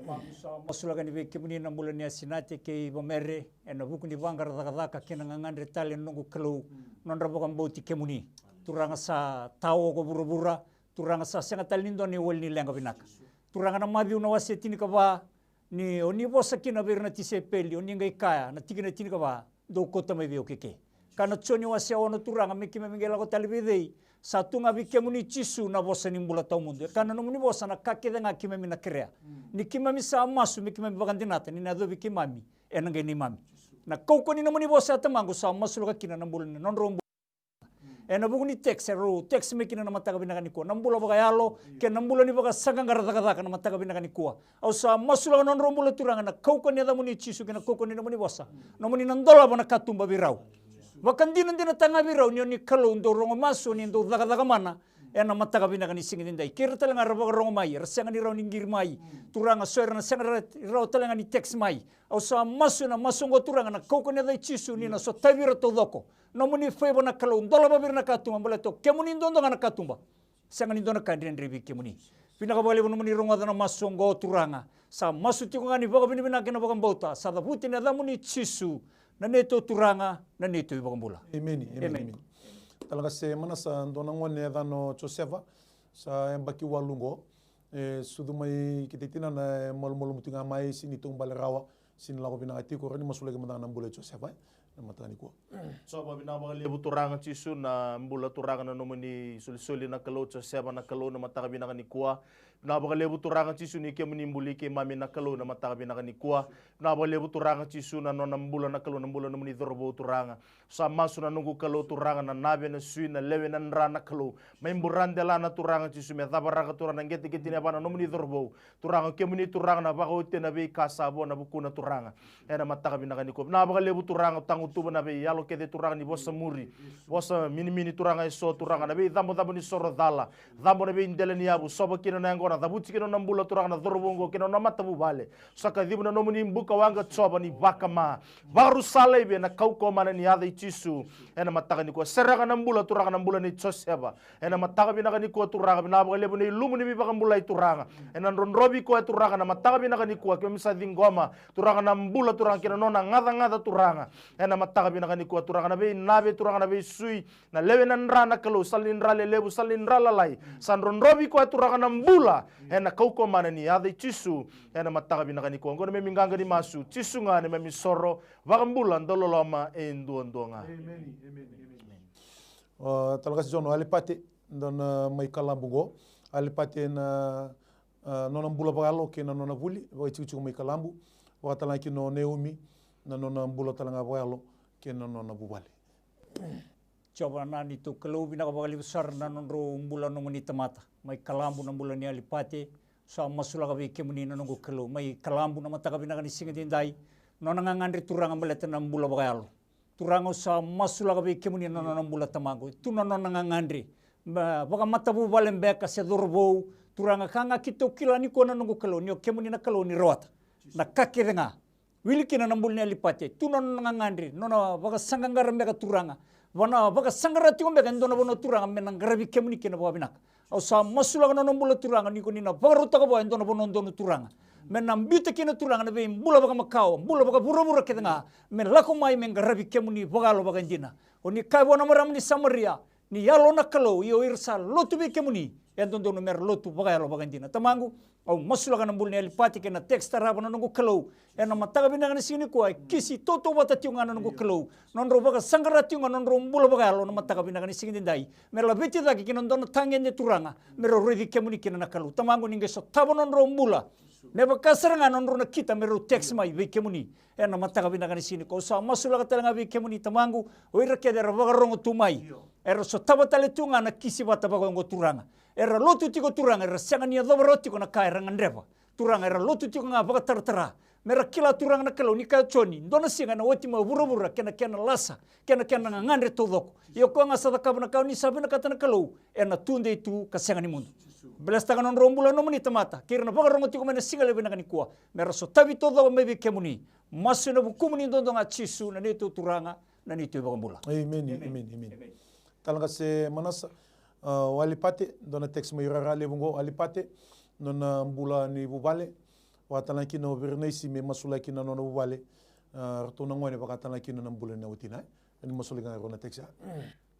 Masu sa masulaka ni vei kemuni na bula ni Asinate kei Ivamere ena vuku ni vaqara cakacaka kei na gagadre tale na noqu Kalou, nodra vakabauti kemuni. Turaga sa tawa ko vuravura, Turaga sa sega tale ni dua na iwali ni leqa vinaka. Turaga na Maciu na wase tinikava, ni o ni vosa kina vei ira na tisaipeli, o ni qai kaya, na tikina tinikava, dou kauta mai vei au keke. Ka na Joni wase ono Turaga, me keimami qai lako tale vei cei? Sa tu ga vei kemuni Jisu na vosa ni bula tawamudu. E ka na nomuni vosa na ka kece ga keimami na kerea. Ni keimami sa masu me keimami vakadinata ni na yacovi keimami ena qai neimami. Na kaukaua ni nomuni vosa ya Tamaqu sa masulaka kina na bula ni nodrau bula. Ena vuku ni text, e rau text mai kina na mataka vinaka nikua. Na bula vakayalo, kei na bula ni vakasaqaqara cakacaka na mataka vinaka nikua. Au sa masulaka nodrau bula Turaga na kaukaua ni yacamuni Jisu kei na kaukaua ni nomuni vosa. Nomuni na dolava na katuba vei rau. Vakadinadinataka ga vei rau ni o ni Kalou dau rogo masu, o ni dau cakacaka mana. Ena mataka vinaka ni siga edaidai. Kei ira tale ga era vakarogo mai, era sega ni rawa ni qiri mai. Turaga so era na sega ra-, rawa tale ga ni text mai. Au sa masu ena masu oqo Turaga na kaukaua ni yaca i Jisu ni na sotavi ira taucoko. Nomuni favour na Kalou, dolava vei ira na katuba, baleta o kemuni duadua ga na katuba. Sega ni dua na ka dredre vei kemuni. Vinaka vakalevu nomuni rogoca na masu oqo Turaga. Sa masu tiko ga ni vakavinavinaka kei na vakabauta. Sa cavuti ena yacamuni Jisu, na neitou Turaga, na neitou iVakabula. Emeni, emeni, emeni. Tale ga se Manasa, dua na gone e yacana o Josefa. Sa yabaki walu oqo. E sucu mai kei tinana, e malumalumu tiko ga mai, sega ni taubale rawa. Sega ni lako vinaka tiko, rawa ni masulaki mada ga na bula i Josefa, e, na mataka nikua. Jiova, vinaka vakalevu Turaga Jisu na bula Turaga na nomuni solisoli na Kalou, Josefa na Kalou na mataka vinaka nikua. Vinaka vakalevu Turaga Jisu ni kemuni buli keimami na Kalou na mataka vinaka nikua. Vinaka vakalevu Turaga Jisu na nona bula na Kalou, na bula nomuni cauravou Turaga. Sa masu na noqu Kalou Turaga na nave, na sui, na lewe, na dra na Kalou. Mai buradelana Turaga Jisu me cavaraka Turaga na qeteqete ni yavana nomuni cauravou. Turaga, o kemuni Turaga na vakaotia na veika sa vo na vukuna Turaga. Ena mataka vinaka nikua. Vinaka vakalevu Turaga, tagutuva na veiyalo kece Turaga ni vosa muri. Vosa minimini Turaga eso Turaga na veicabocabo ni soro cala. Cabo na veidela ni yavu, sova kina na yaqona, cavuti kina na bula Turaga na cauravou oqo kei na nona matavuvale. Sa kaciva na nomuni buka waqa Jiova ni vakama. Vakarusa laivi ena kaukaua mana ni yaca i Jisu. Ena mataka nikua sereka na bula Turaga na bula nei Josefa. Ena mataka vinaka nikua Turaga, vinaka vakalevu na ilumu ni veivakabulai Turaga. Ena drodrovi koya Turaga na mataka vinaka nikua, keimami sa ciqoma Turaga na bula Turaga kei na nona gacagaca Turaga. Ena mataka vinaka nikua Turaga na veinave Turaga na veisui, na lewe na dra na Kalou, sala ni dra lelevu, sala ni dra lalai. Sa drodrovi koya Turaga na bula. Ena kaukaua mana ni yaca i Jisu. Ena mataka vinaka nikua oqo na memi qaqa ni masu, Jisu ga na memi soro vakabula dauloloma e duadua ga. Emeni, emeni, emeni. A, tale ga se John o Alipate, dua na mai Kalabu qo. Alipate na, a, nona bula vakayalo kei na nona vuli, vakaitikotiko mai Kalabu. Vakatale ga kina o Naomi, na nona bula tale ga vakayalo kei na nona vuvale. Jiova na neitou Kalou, vinaka vakalevu sara na nodrau bula nomuni tamata. Mai Kalabu na bula ni Alipate, sa masulaka vei kemuni na noqu Kalou. Mai Kalabu na mataka vinaka ni siga edaidai, nona gagadre Turaga baleta na bula vakayalo. Turaga, au sa masulaka vei kemuni na nona bula tamaqu. Tu na nona gagadre. Ma, vakamatavuvale beka se cauravou. Turaga, ka ga keitou kila nikua na noqu Kalou, ni o kemuni na Kalou ni rawata na ka kece ga. Wili kina na bula ni Alipate. Tu na nona gagadre, nona vakasaqaqara beka Turaga. Vana vakasaqara tiko beka e dua na vanua Turaga me na qaravi kemuni kina vakavinaka. Au sa masulaka na nona bula Turaga ni ko ni na vakarautaka vua e dua na vanua donu Turaga. Me na biuta kina Turaga na veibula vakamakawa, bula vakavuravura kece ga. Me lako mai me qaravi kemuni vakayalo vakaidina. O ni kaya vua na marama ni Samaria, ni yalo na Kalou, ia o ira sa lotu vei kemuni e dodonu me ra lotu vakayalo vakaidina. Tamaqu, au masulaka na bula ni Alipate kei na text tarava na noqu Kalou. Ena mataka vinaka ni siga nikua, e kisi tautauvata tiko ga na noqu Kalou. Nodrau vakasaqara tiko ga nodrau bula vakayalo na mataka vinaka ni siga edaidai. Me laveti cake ki na dua na tagede Turaga. Me rau raici kemuni kina na Kalou. Tamaqu, ni qai sotava nodrau bula. Me vaka sara ga na nodrau nakita me rau text mai vei kemuni ena mataka vinaka ni siga nikua. Au sa masulaka tale ga vei kemuni tamaqu, o ira kece era vakarogo tu mai, era sotava tale tu ga na kisi vata vakaoqo Turaga. Era lotu tiko Turaga, era sega ni yacova rawa tiko na ka era gadreva. Turaga, era lotu tiko ga vakataratara. Me ra kila Turaga na Kalou, ni kaya o Joni, dua na siga ena oti mai o vuravura kei na kena lasa, kei na kena gagadre taucoko. Ia o koya ga sa cakava na ka o ni sa vinakata na Kalou, ena tudei tu ka sega ni mudu. Blesstaka na nodrau bula na nomuni tamata, kei ira na vakarogo tiko mai na siga levu vinaka nikua, me ra sotavi taucoko mai vei kemuni. Masu ena vukumuni duadua ga Jisu, na neitou Turaga, na neitou iVakabula. Emeni, emeni, emeni. Talaqase Manasa, a, o Alipate, dua na text mai Rara Levu oqo, Alipate, nona bula ni vuvale, vakatalega kina o Verenaisi me masulaki na nona vuvale, a, ratou na gone vakatalega kina na bula ni watina, e? Ni masulaki ga rua na text ya.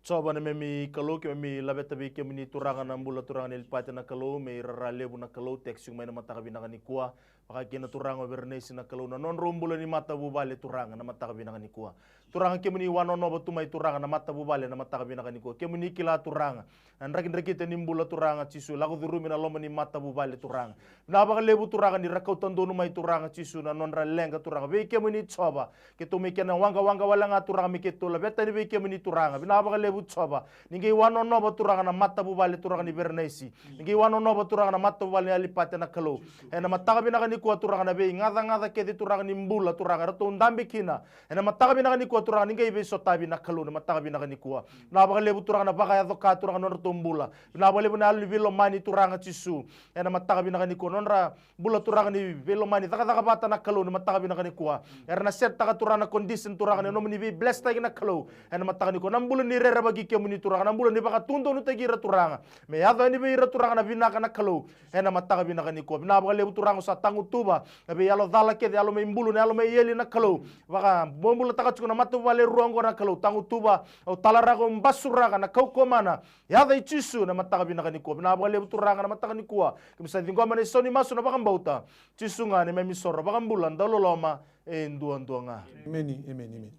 Jiova na neimami Kalou, keimami laveta vei kemuni Turaga na bula Turaga ni Alipate na Kalou, mai Rara Levu na Kalou, text mai na mataka vinaka nikua, vaka kina Turaga o Verenaisi na Kalou, na nodrau bula ni matavuvale Turaga na mataka vinaka nikua. Turaga kemuni wanonova tu mai Turaga na matavuvale na mataka vinaka nikua. Kemuni kila Turaga na drakidrakita ni bula Turaga Jisu, lako curumi na loma ni matavuvale Turaga. Vinaka vakalevu Turaga ni ra kauta donu mai Turaga Jisu na nodra leqa Turaga vei kemuni Jiova. Keitou mai kena waqawaqa wale ga Turaga me keitou laveta yani vei kemuni Turaga. Vinaka vakalevu Jiova. Ni qai wanonova Turaga na matavuvale Turaga ni Verenaisi. Ni qai wanonova Turaga na matavuvale ni Alipate na Kalou. Ena mataka vinaka nikua Turaga na veigacagaca kece Turaga ni bula Turaga eratou dabe kina. Ena mataka vinaka nikua Turaga ni qai veisotavi na Kalou na mataka vinaka nikua. Vinaka vakalevu Turaga na vakayaco ka Turaga na nodratou bula. Vinaka vakalevu na yalo ni veilomani Turaga Jisu. Ena mataka vinaka nikua nodra bula Turaga ni veilomani, cakacaka vata na Kalou ni mataka vinaka nikua. Era na set taka Turaga na condition Turaga ni nomuni veiblesstaki na Kalou. Ena mataka nikua na bula ni rerevaki kemuni Turaga, na bula ni vakatudonutaki ira Turaga. Me yaco yani vei ira Turaga na vinaka na Kalou. Ena mataka vinaka nikua. Vinaka vakalevu Turaga, au sa tagutuva na veiyalo cala kece, yalo mai bulu, na yalo mai eli na Kalou. Vakabobulataka tiko na matavuvale rua oqo na Kalou. Tagutuva, au talaraka, au basuraka na kaukaua mana. Yaca i Jisu na mataka vinaka nikua. Vinaka vakalevu Turaga na mataka nikua. Keimami sa ciqoma na isau ni masu na vakabauta. Jisu ga na neimami isoro, vakabula, dauloloma e duadua ga. Emeni, emeni, emeni.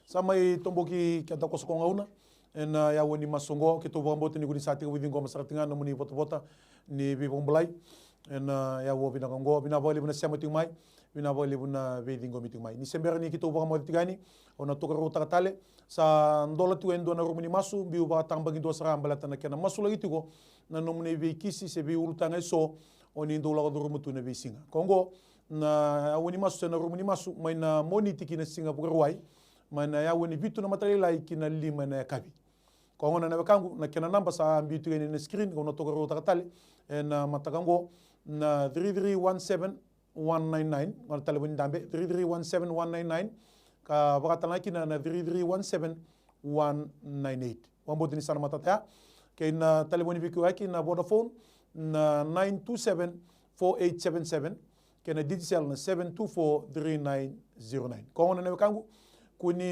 Sa mai toboki keda koso ko gauna ena, a, yaua ni masu oqo, keitou vakabauta ni ko ni sa tekivu ciqoma sara tiko ga na nomuni votavota ni veivakabulai ena, a, yaua vinaka oqo. Vinaka vakalevu na sema tiko mai. Vinaka vakalevu na veiciqomi tiko mai. Ni se bera ni keitou vakamoce tiko yani, au na tokaruataka tale. Sa dola tiko e dua na rumu ni masu, biu vakatabakidua sara baleta na kena masulaki tiko na nomuni veikisi se veiulutaga eso o ni dau lako curuma tu na veisiga. Ko oqo na yaua ni masu se na rumu ni masu mai na Moniti ki na siga Vakarauwai, mai na yaua ni vitu na matalailai ki na lima na yakavi. Ko gona na wekaqu, na kena naba sa biu tiko yani na screen, kau na tokaruataka tale ena mataka oqo, na three three one seven one nine nine, gona talevoni dabe, three three one seven one nine nine, ka vakatalega kina na three three one seven one nine eight. Vakabauta ni sa na matata ya. Kei na talevoni veikauwaki na Vodafone, na nine two seven four eight seven seven, kei na Digicel na seven two four three nine zero nine. Ko gona na wekaqu, ko ni,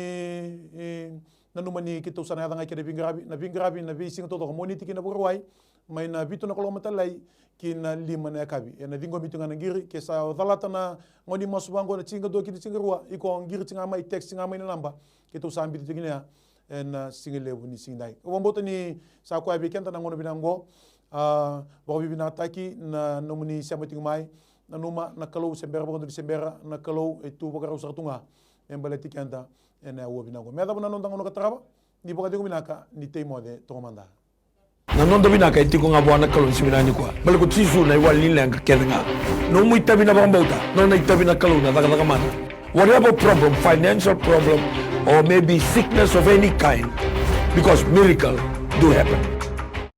e, nanuma ni keitou sa na yaco ga kei na veiqaravi, na veiqaravi na veisiga taucoko, Moniti ki na Vakarauwai, mai na vitu na kaloko matalailai ki na lima na yakavi. Ena ciqomi tiko ga na qiri, ke sa calata na gauna ni masu vaqo na siga dua ki na siga rua, iko qiri tiko ga mai, text tiko ga mai na naba keitou sa biuta tiko kina ya ena, a, siga levu ni siga edai. Au vakabauta ni sa koya vei keda na gauna vinaka oqo, a, vakavinavinakataki na nomuni sema tiko mai. Nanuma na Kalou se bera vakadua ni se bera, na Kalou e tu vakarau sara tu ga me baleti keda ena yaua vinaka oqo. Me yacova na noda gauna ka tarava, ni vakacegu vinaka, ni tei moce toka mada. Na noda vinaka e tiko ga vua na Kalou ni siga vinaka nikua. Baleta ko Jisu na iwali ni leqa kece ga. Nomu itavi na vakabauta, nona itavi na Kalou na cakacaka mana. Whatever problem, financial problem, or maybe sickness of any kind, because miracle do happen.